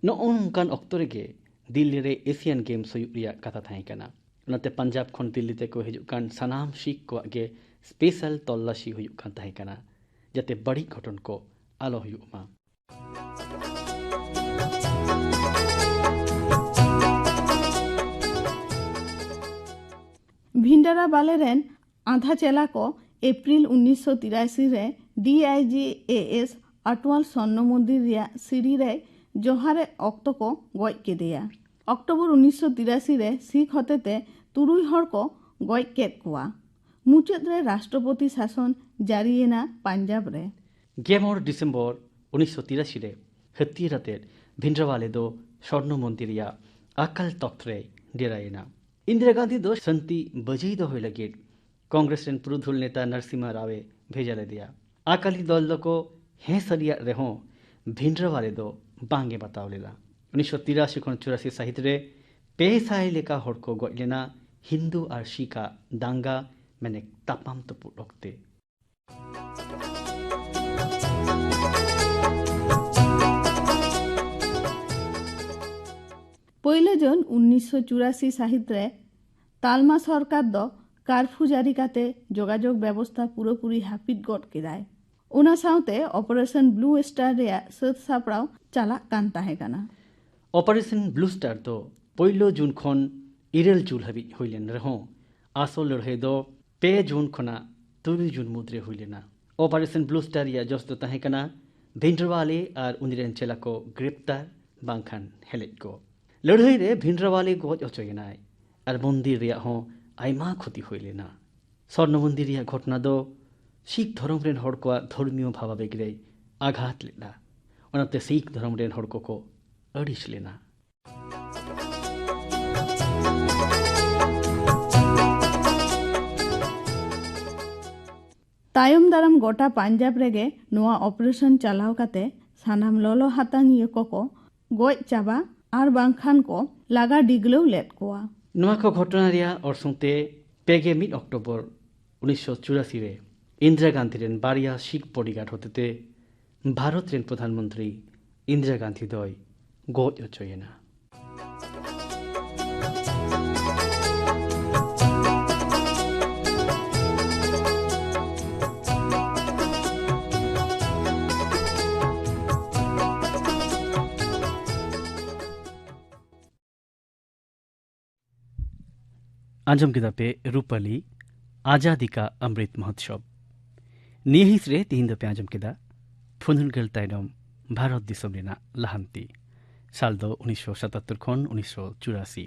ᱱᱚᱜᱼᱚ ᱱᱚᱝᱠᱟᱱ ᱚᱠᱛᱚ ᱨᱮᱜᱮ ᱫᱤᱞᱞᱤ ᱨᱮ ᱮᱥᱤᱭᱟᱱ ᱜᱮᱢᱥ ᱦᱩᱭᱩᱜ ᱨᱮᱭᱟᱜ ᱠᱟᱛᱷᱟ ᱛᱟᱦᱮᱸ ᱠᱟᱱᱟ᱾ ᱚᱱᱟᱛᱮ ᱯᱟᱧᱡᱟᱵᱽ ᱠᱷᱚᱱ ᱫᱤᱞᱞᱤ ᱛᱮᱠᱚ ᱦᱤᱡᱩᱜ ᱠᱟᱱ ᱥᱟᱱᱟᱢ ᱥᱤᱠᱷ ᱠᱚᱣᱟᱜ ᱜᱮ ᱥᱯᱮᱥᱟᱞ ᱛᱚᱞᱞᱟᱥᱤ ᱦᱩᱭᱩᱜ ᱠᱟᱱ ᱛᱟᱦᱮᱸ ᱠᱟᱱᱟ, ᱡᱟᱛᱮ ᱵᱟᱹᱲᱤᱡ ᱜᱷᱚᱴᱚᱱ ᱠᱚ ᱟᱞᱚ ᱦᱩᱭᱩᱜ ᱢᱟ᱾ ᱵᱷᱤᱱᱰᱟᱨᱟ ᱵᱟᱞᱮ ᱨᱮᱱ ᱟᱫᱷᱟ ᱪᱮᱞᱟ ᱠᱚ ᱮᱯᱨᱤᱞ ᱩᱱᱤᱥᱥᱚ ᱛᱤᱨᱟᱥᱤ ᱨᱮ ᱰᱤ ᱟᱭ ᱡᱤ ᱮ ᱮᱥ ᱟᱴᱣᱟᱞ ᱥᱚᱨᱱᱚ ᱢᱚᱱᱫᱤᱨ ᱨᱮᱭᱟᱜ ᱥᱤᱲᱤ ᱨᱮ ᱡᱚᱦᱟᱨ ᱚᱠᱛᱚ ᱠᱚ ᱜᱚᱡ ᱠᱮᱫᱮᱭᱟ᱾ ᱚᱠᱴᱳᱵᱚᱨ ᱩᱱᱤᱥᱥᱚ ᱛᱤᱨᱟᱥᱤ ᱨᱮ ᱥᱤᱠᱷ ᱦᱚᱛᱮᱛᱮ ᱛᱩᱨᱩᱭ ᱦᱚᱲ ᱠᱚ ᱜᱚᱡ ᱠᱮᱫ ᱠᱚᱣᱟ᱾ ᱢᱩᱪᱟᱹᱫ ᱨᱮ ᱨᱟᱥᱴᱨᱚᱯᱚᱛᱤ ᱥᱟᱥᱚᱱ ᱡᱟᱹᱨᱤᱭᱮᱱᱟ ᱯᱟᱧᱡᱟᱵᱽ ᱨᱮ᱾ ᱜᱮᱞ ᱢᱚᱬᱮ ᱰᱤᱥᱮᱢᱵᱚᱨ ᱩᱱᱤᱥᱥᱚ ᱛᱤᱨᱟᱥᱤ ᱨᱮ ᱦᱟᱹᱛᱭᱟᱹᱨ ᱟᱛᱮᱫ ᱵᱷᱤᱱᱰᱨᱟᱣᱟᱞᱮ ᱫᱚ ᱥᱚᱨᱱᱚ ᱢᱚᱱᱫᱤᱨ ᱨᱮᱭᱟᱜ ᱟᱠᱟᱞ ᱛᱚᱠᱷᱛ ᱨᱮᱭ ᱰᱮᱨᱟᱭᱮᱱᱟ᱾ ᱤᱱᱫᱤᱨᱟ ᱜᱟᱱᱫᱷᱤ ᱫᱚ ᱥᱟᱱᱛᱤ ᱵᱟᱹᱡᱟᱹᱭ ᱫᱚᱦᱚᱭ ᱞᱟᱹᱜᱤᱫ ᱠᱚᱝᱜᱨᱮᱥ ᱨᱮᱱ ᱯᱩᱨᱩᱫᱷᱩᱞ ᱱᱮᱛᱟ ᱱᱟᱨᱥᱤᱢᱟ ᱨᱟᱣ ᱮ ᱵᱷᱮᱡᱟ ᱞᱮᱫᱮᱭᱟ᱾ ᱟᱠᱟᱞᱤ ᱫᱚᱞ ᱫᱚᱠᱚ ᱦᱮᱸ ᱥᱟᱹᱨᱤᱭᱟᱜ ᱨᱮᱦᱚᱸ ᱵᱷᱤᱱᱰᱨᱟᱣᱟᱞᱮ ᱫᱚ ᱵᱟᱝ ᱮ ᱵᱟᱛᱟᱣ ᱞᱮᱫᱟ᱾ ᱩᱱᱤᱥᱥᱚ ᱛᱤᱨᱟᱥᱤ ᱠᱷᱚᱱ ᱪᱩᱨᱟᱥᱤ ᱥᱟᱹᱦᱤᱛ ᱨᱮ ᱯᱮ ᱥᱟᱭ ᱞᱮᱠᱟ ᱦᱚᱲ ᱠᱚ ᱜᱚᱡ ᱞᱮᱱᱟ ᱦᱤᱱᱫᱩ ᱟᱨ ᱥᱤᱠᱷ ᱟᱜ ᱫᱟᱝᱜᱟ, ᱢᱟᱱᱮ ᱛᱟᱯᱟᱢ ᱛᱩᱯᱩᱫ ᱚᱠᱛᱮ᱾ ᱯᱳᱭᱞᱳ ᱡᱩᱱ ᱩᱱᱤᱥᱥᱚ ᱪᱩᱨᱟᱥᱤ ᱥᱟᱹᱦᱤᱛ ᱨᱮ ᱛᱟᱞᱢᱟ ᱥᱚᱨᱠᱟᱨ ᱫᱚ ᱠᱟᱨᱯᱷᱩ ᱡᱟᱹᱨᱤ ᱠᱟᱛᱮ ᱡᱳᱜᱟᱡᱳᱜᱽ ᱵᱮᱵᱚᱥᱛᱷᱟ ᱯᱩᱨᱟᱹᱯᱩᱨᱤ ᱦᱟᱹᱯᱤᱫ ᱜᱚᱫ ᱠᱮᱫᱟᱭ᱾ ᱚᱱᱟ ᱥᱟᱶᱛᱮ ᱚᱯᱟᱨᱮᱥᱚᱱ ᱵᱞᱩ ᱥᱴᱟᱨ ᱨᱮᱭᱟᱜ ᱥᱟᱹᱛ ᱥᱟᱯᱲᱟᱣ ᱪᱟᱞᱟᱜ ᱠᱟᱱ ᱛᱟᱦᱮᱸ ᱠᱟᱱᱟ᱾ ᱚᱯᱟᱨᱮᱥᱚᱱ ᱵᱞᱩ ᱥᱴᱟᱨ ᱫᱚ ᱯᱳᱭᱞᱳ ᱡᱩᱱ ᱠᱷᱚᱱ ᱤᱨᱟᱹᱞ ᱡᱩᱞ ᱦᱟᱹᱵᱤᱡ ᱦᱩᱭ ᱞᱮᱱ ᱨᱮᱦᱚᱸ, ᱟᱥᱚᱞ ᱞᱟᱹᱲᱦᱟᱹᱭ ᱫᱚ ᱯᱮ ᱡᱩᱱ ᱠᱷᱚᱱᱟᱜ ᱛᱩᱨᱩᱭ ᱡᱩᱱ ᱢᱩᱫᱽᱨᱮ ᱦᱩᱭ ᱞᱮᱱᱟ᱾ ᱚᱯᱟᱨᱮᱥᱚᱱ ᱵᱞᱩ ᱥᱴᱟᱨ ᱨᱮᱭᱟᱜ ᱡᱚᱥ ᱫᱚ ᱛᱟᱦᱮᱸ ᱠᱟᱱᱟ ᱵᱷᱤᱱᱰᱨᱣᱟᱞᱮ ᱟᱨ ᱩᱱᱤ ᱨᱮᱱ ᱪᱮᱞᱟ ᱠᱚ ᱜᱨᱮᱯᱛᱟᱨ ᱵᱟᱝᱠᱷᱟᱱ ᱦᱮᱞᱮᱡ ᱠᱚ᱾ ᱞᱟᱹᱲᱦᱟᱹᱭ ᱨᱮ ᱵᱷᱤᱱᱰᱨᱣᱟᱞᱮ ᱜᱚᱡ ᱦᱚᱪᱚᱭᱮᱱᱟᱭ ᱟᱨ ᱢᱚᱱᱫᱤᱨ ᱨᱮᱭᱟᱜ ᱦᱚᱸ ᱟᱭᱢᱟ ᱠᱷᱚᱛᱤ ᱦᱩᱭ ᱞᱮᱱᱟ᱾ ᱥᱚᱨᱱᱚ ᱢᱚᱱᱫᱤᱨ ᱨᱮᱭᱟᱜ ᱜᱷᱚᱴᱚᱱᱟ ᱫᱚ ᱥᱤᱠᱷ ᱫᱷᱚᱨᱚᱢ ᱨᱮᱱ ᱦᱚᱲ ᱠᱚᱣᱟᱜ ᱫᱷᱚᱨᱢᱤᱭᱚ ᱵᱷᱟᱵᱟᱵᱮᱜᱽ ᱨᱮᱭ ᱟᱜᱷᱟᱛ ᱞᱮᱫᱟ᱾ ᱚᱱᱟᱛᱮ ᱥᱤᱠᱷ ᱫᱷᱚᱨᱚᱢ ᱨᱮᱱ ᱦᱚᱲ ᱠᱚᱠᱚ ᱟᱹᱲᱤᱥ ᱞᱮᱱᱟ᱾ ᱛᱟᱭᱚᱢ ᱫᱟᱨᱟᱢ ᱜᱚᱴᱟ ᱯᱟᱧᱡᱟᱵᱽ ᱨᱮᱜᱮ ᱱᱚᱣᱟ ᱚᱯᱟᱨᱮᱥᱚᱱ ᱪᱟᱞᱟᱣ ᱠᱟᱛᱮ ᱥᱟᱱᱟᱢ ᱞᱚᱞᱚ ᱦᱟᱛᱟᱝᱤᱭᱟᱹ ᱠᱚᱠᱚ ᱜᱚᱡ ᱪᱟᱵᱟ ᱟᱨ ᱵᱟᱝᱠᱷᱟᱱ ᱠᱚ ᱞᱟᱜᱟ ᱰᱤᱜᱽᱞᱟᱹᱣ ᱞᱮᱫ ᱠᱚᱣᱟ᱾ ᱱᱚᱣᱟ ᱠᱚ ᱜᱷᱚᱴᱚᱱᱟ ᱨᱮᱭᱟᱜ ᱚᱨᱥᱚᱝ ᱛᱮ ᱯᱮ ᱜᱮᱞ ᱢᱤᱫ ᱚᱠᱴᱳᱵᱚᱨ ᱩᱱᱤᱥᱥᱚ ᱪᱩᱨᱟᱥᱤ ᱨᱮ ᱤᱱᱫᱤᱨᱟ ᱜᱟᱱᱫᱷᱤ ᱨᱮᱱ ᱵᱟᱨᱭᱟ ᱥᱤᱠᱷ ᱵᱚᱰᱤᱜᱟᱨᱰ ᱦᱚᱛᱮᱛᱮ ᱵᱷᱟᱨᱚᱛ ᱨᱮᱱ ᱯᱨᱚᱫᱷᱟᱱ ᱢᱚᱱᱛᱨᱤ ᱤᱱᱫᱤᱨᱟ ᱜᱟᱱᱫᱷᱤ ᱫᱚᱭ ᱜᱚᱡ ᱦᱚᱪᱚᱭᱮᱱᱟ᱾ ᱟᱸᱡᱚᱢ ᱠᱮᱫᱟ ᱯᱮ ᱨᱩᱯᱟᱞᱤ ᱟᱡᱟᱫᱤ ᱠᱟ ᱚᱢᱨᱤᱛ ᱢᱚᱦᱳᱛᱥᱚᱵᱽ᱾ ᱱᱤᱭᱟᱹ ᱦᱤᱸᱥ ᱨᱮ ᱛᱤᱦᱤᱧ ᱫᱚᱯᱮ ᱟᱸᱡᱚᱢ ᱠᱮᱫᱟ ᱯᱷᱩᱨᱜᱟᱹᱞ ᱛᱟᱭᱱᱚᱢ ᱵᱷᱟᱨᱚᱛ ᱫᱤᱥᱚᱢ ᱨᱮᱱᱟᱜ ᱞᱟᱦᱟᱱᱛᱤ, ᱥᱟᱞ ᱫᱚ ᱩᱱᱤᱥᱥᱚ ᱥᱟᱛᱟᱛᱛᱚᱨ ᱠᱷᱚᱱ ᱩᱱᱤᱥᱥᱚ ᱪᱩᱨᱟᱥᱤ᱾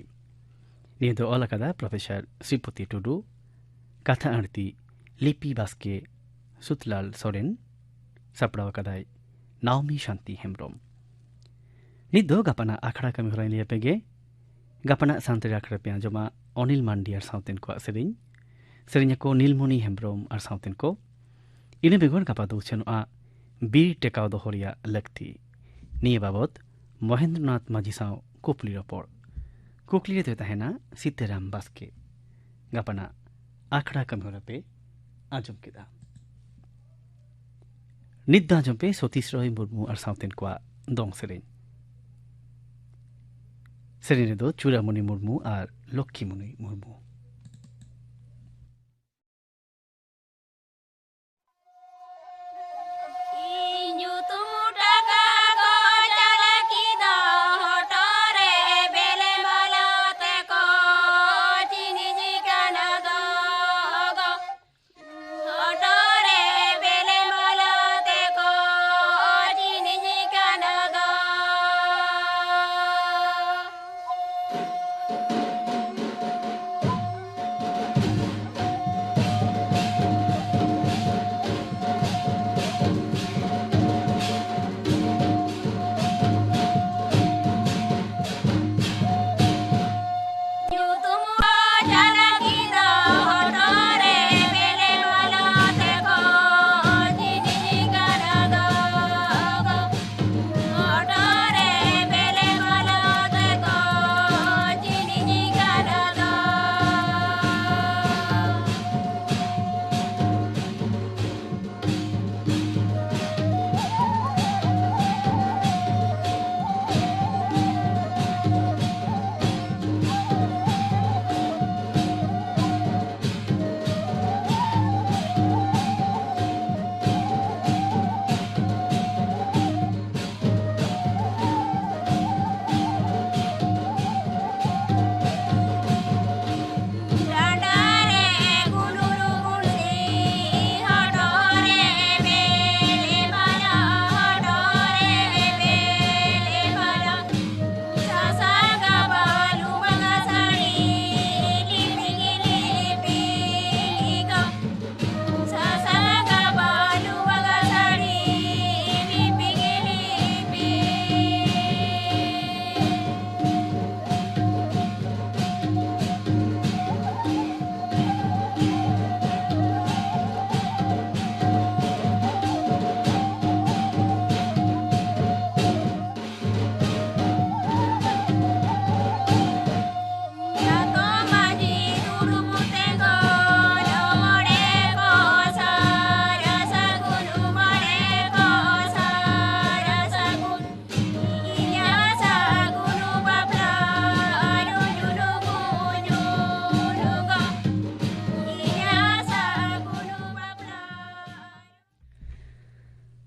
ᱱᱤᱭᱟᱹ ᱫᱚ ᱚᱞ ᱟᱠᱟᱫᱟ ᱯᱨᱚᱯᱷᱮᱥᱚᱨ ᱥᱨᱤᱯᱚᱛᱤ ᱴᱩᱰᱩ, ᱠᱟᱛᱷᱟ ᱟᱬᱛᱤ ᱞᱤᱯᱤ ᱵᱟᱥᱠᱮ, ᱥᱩᱛᱞᱟᱞ ᱥᱚᱨᱮᱱ, ᱥᱟᱯᱲᱟᱣ ᱟᱠᱟᱫᱟᱭ ᱱᱟᱣᱢᱤ ᱥᱟᱱᱛᱤ ᱦᱮᱢᱵᱨᱚᱢ᱾ ᱱᱤᱛ ᱫᱚ ᱜᱟᱯᱟᱱᱟᱜ ᱟᱠᱷᱲᱟ ᱠᱟᱹᱢᱤ ᱦᱚᱨᱟᱧ ᱞᱟᱹᱭ ᱟᱯᱮ ᱜᱮ᱾ ᱜᱟᱯᱟᱱᱟᱜ ᱥᱟᱱᱛᱟᱲᱤ ᱟᱠᱷᱲᱟ ᱯᱮ ᱟᱸᱡᱚᱢᱟ ᱚᱱᱤᱞ ᱢᱟᱱᱰᱤ ᱟᱨ ᱥᱟᱶᱛᱮᱱ ᱠᱚᱣᱟᱜ ᱥᱮᱨᱮᱧ᱾ ᱥᱮᱨᱮᱧ ᱟᱠᱚ ᱱᱤᱞᱢᱚᱱᱤ ᱦᱮᱢᱵᱨᱚᱢ ᱟᱨ ᱥᱟᱶᱛᱮᱱ ᱠᱚ᱾ ᱤᱱᱟᱹ ᱵᱮᱜᱚᱨ ᱜᱟᱯᱟ ᱫᱚ ᱩᱪᱷᱟᱹᱱᱚᱜᱼᱟ ᱵᱤᱨ ᱴᱮᱠᱟᱣ ᱫᱚᱦᱚ ᱨᱮᱭᱟᱜ ᱞᱟᱹᱠᱛᱤ᱾ ᱱᱤᱭᱟᱹ ᱵᱟᱵᱚᱛ ᱢᱚᱦᱮᱱᱫᱨᱚᱱᱟᱛᱷ ᱢᱟᱹᱡᱷᱤ ᱥᱟᱶ ᱠᱩᱠᱞᱤ ᱨᱚᱯᱚᱲ᱾ ᱠᱩᱠᱞᱤ ᱨᱮᱫᱚᱭ ᱛᱟᱦᱮᱱᱟ ᱥᱤᱛᱟᱹᱨᱟᱢ ᱵᱟᱥᱠᱮ᱾ ᱜᱟᱯᱟᱱᱟᱜ ᱟᱠᱷᱲᱟ ᱠᱟᱹᱢᱤ ᱦᱚᱨᱟ ᱯᱮ ᱟᱸᱡᱚᱢ ᱠᱮᱫᱟ᱾ ᱱᱤᱛ ᱫᱚ ᱟᱸᱡᱚᱢ ᱯᱮ ᱥᱚᱛᱤᱥ ᱨᱚᱭ ᱢᱩᱨᱢᱩ ᱟᱨ ᱥᱟᱶᱛᱮᱱ ᱠᱚᱣᱟᱜ ᱫᱚᱝ ᱥᱮᱨᱮᱧ᱾ ᱥᱮᱨᱮᱧ ᱨᱮᱫᱚ ᱪᱩᱲᱟᱢᱚᱱᱤ ᱢᱩᱨᱢᱩ ᱟᱨ ᱞᱚᱠᱠᱷᱤᱢᱚᱱᱤ ᱢᱩᱨᱢᱩ᱾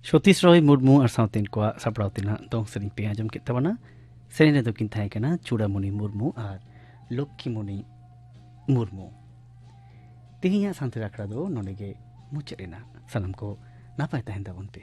ᱥᱚᱛᱤᱥ ᱨᱚᱭ ᱢᱩᱨᱢᱩ ᱟᱨ ᱥᱟᱶᱛᱮᱱ ᱠᱚᱣᱟᱜ ᱥᱟᱯᱲᱟᱣ ᱛᱮ ᱱᱟᱦᱟᱜ ᱫᱚᱝ ᱥᱮᱨᱮᱧ ᱯᱮ ᱟᱸᱡᱚᱢ ᱠᱮᱫ ᱛᱟᱵᱚᱱᱟ᱾ ᱥᱮᱨᱮᱧ ᱨᱮᱫᱚ ᱠᱤᱱ ᱛᱟᱦᱮᱸ ᱠᱟᱱᱟ ᱪᱩᱲᱟᱢᱩᱱᱤ ᱢᱩᱨᱢᱩ ᱟᱨ ᱞᱚᱠᱠᱷᱤᱢᱩᱱᱤ ᱢᱩᱨᱢᱩ᱾ ᱛᱮᱦᱮᱧᱟᱜ ᱥᱟᱱᱛᱟᱲ ᱟᱠᱷᱲᱟ ᱫᱚ ᱱᱚᱰᱮ ᱜᱮ ᱢᱩᱪᱟᱹᱫ ᱮᱱᱟ᱾ ᱥᱟᱱᱟᱢ ᱠᱚ ᱱᱟᱯᱟᱭ ᱛᱟᱦᱮᱱ ᱛᱟᱵᱚᱱ ᱯᱮ᱾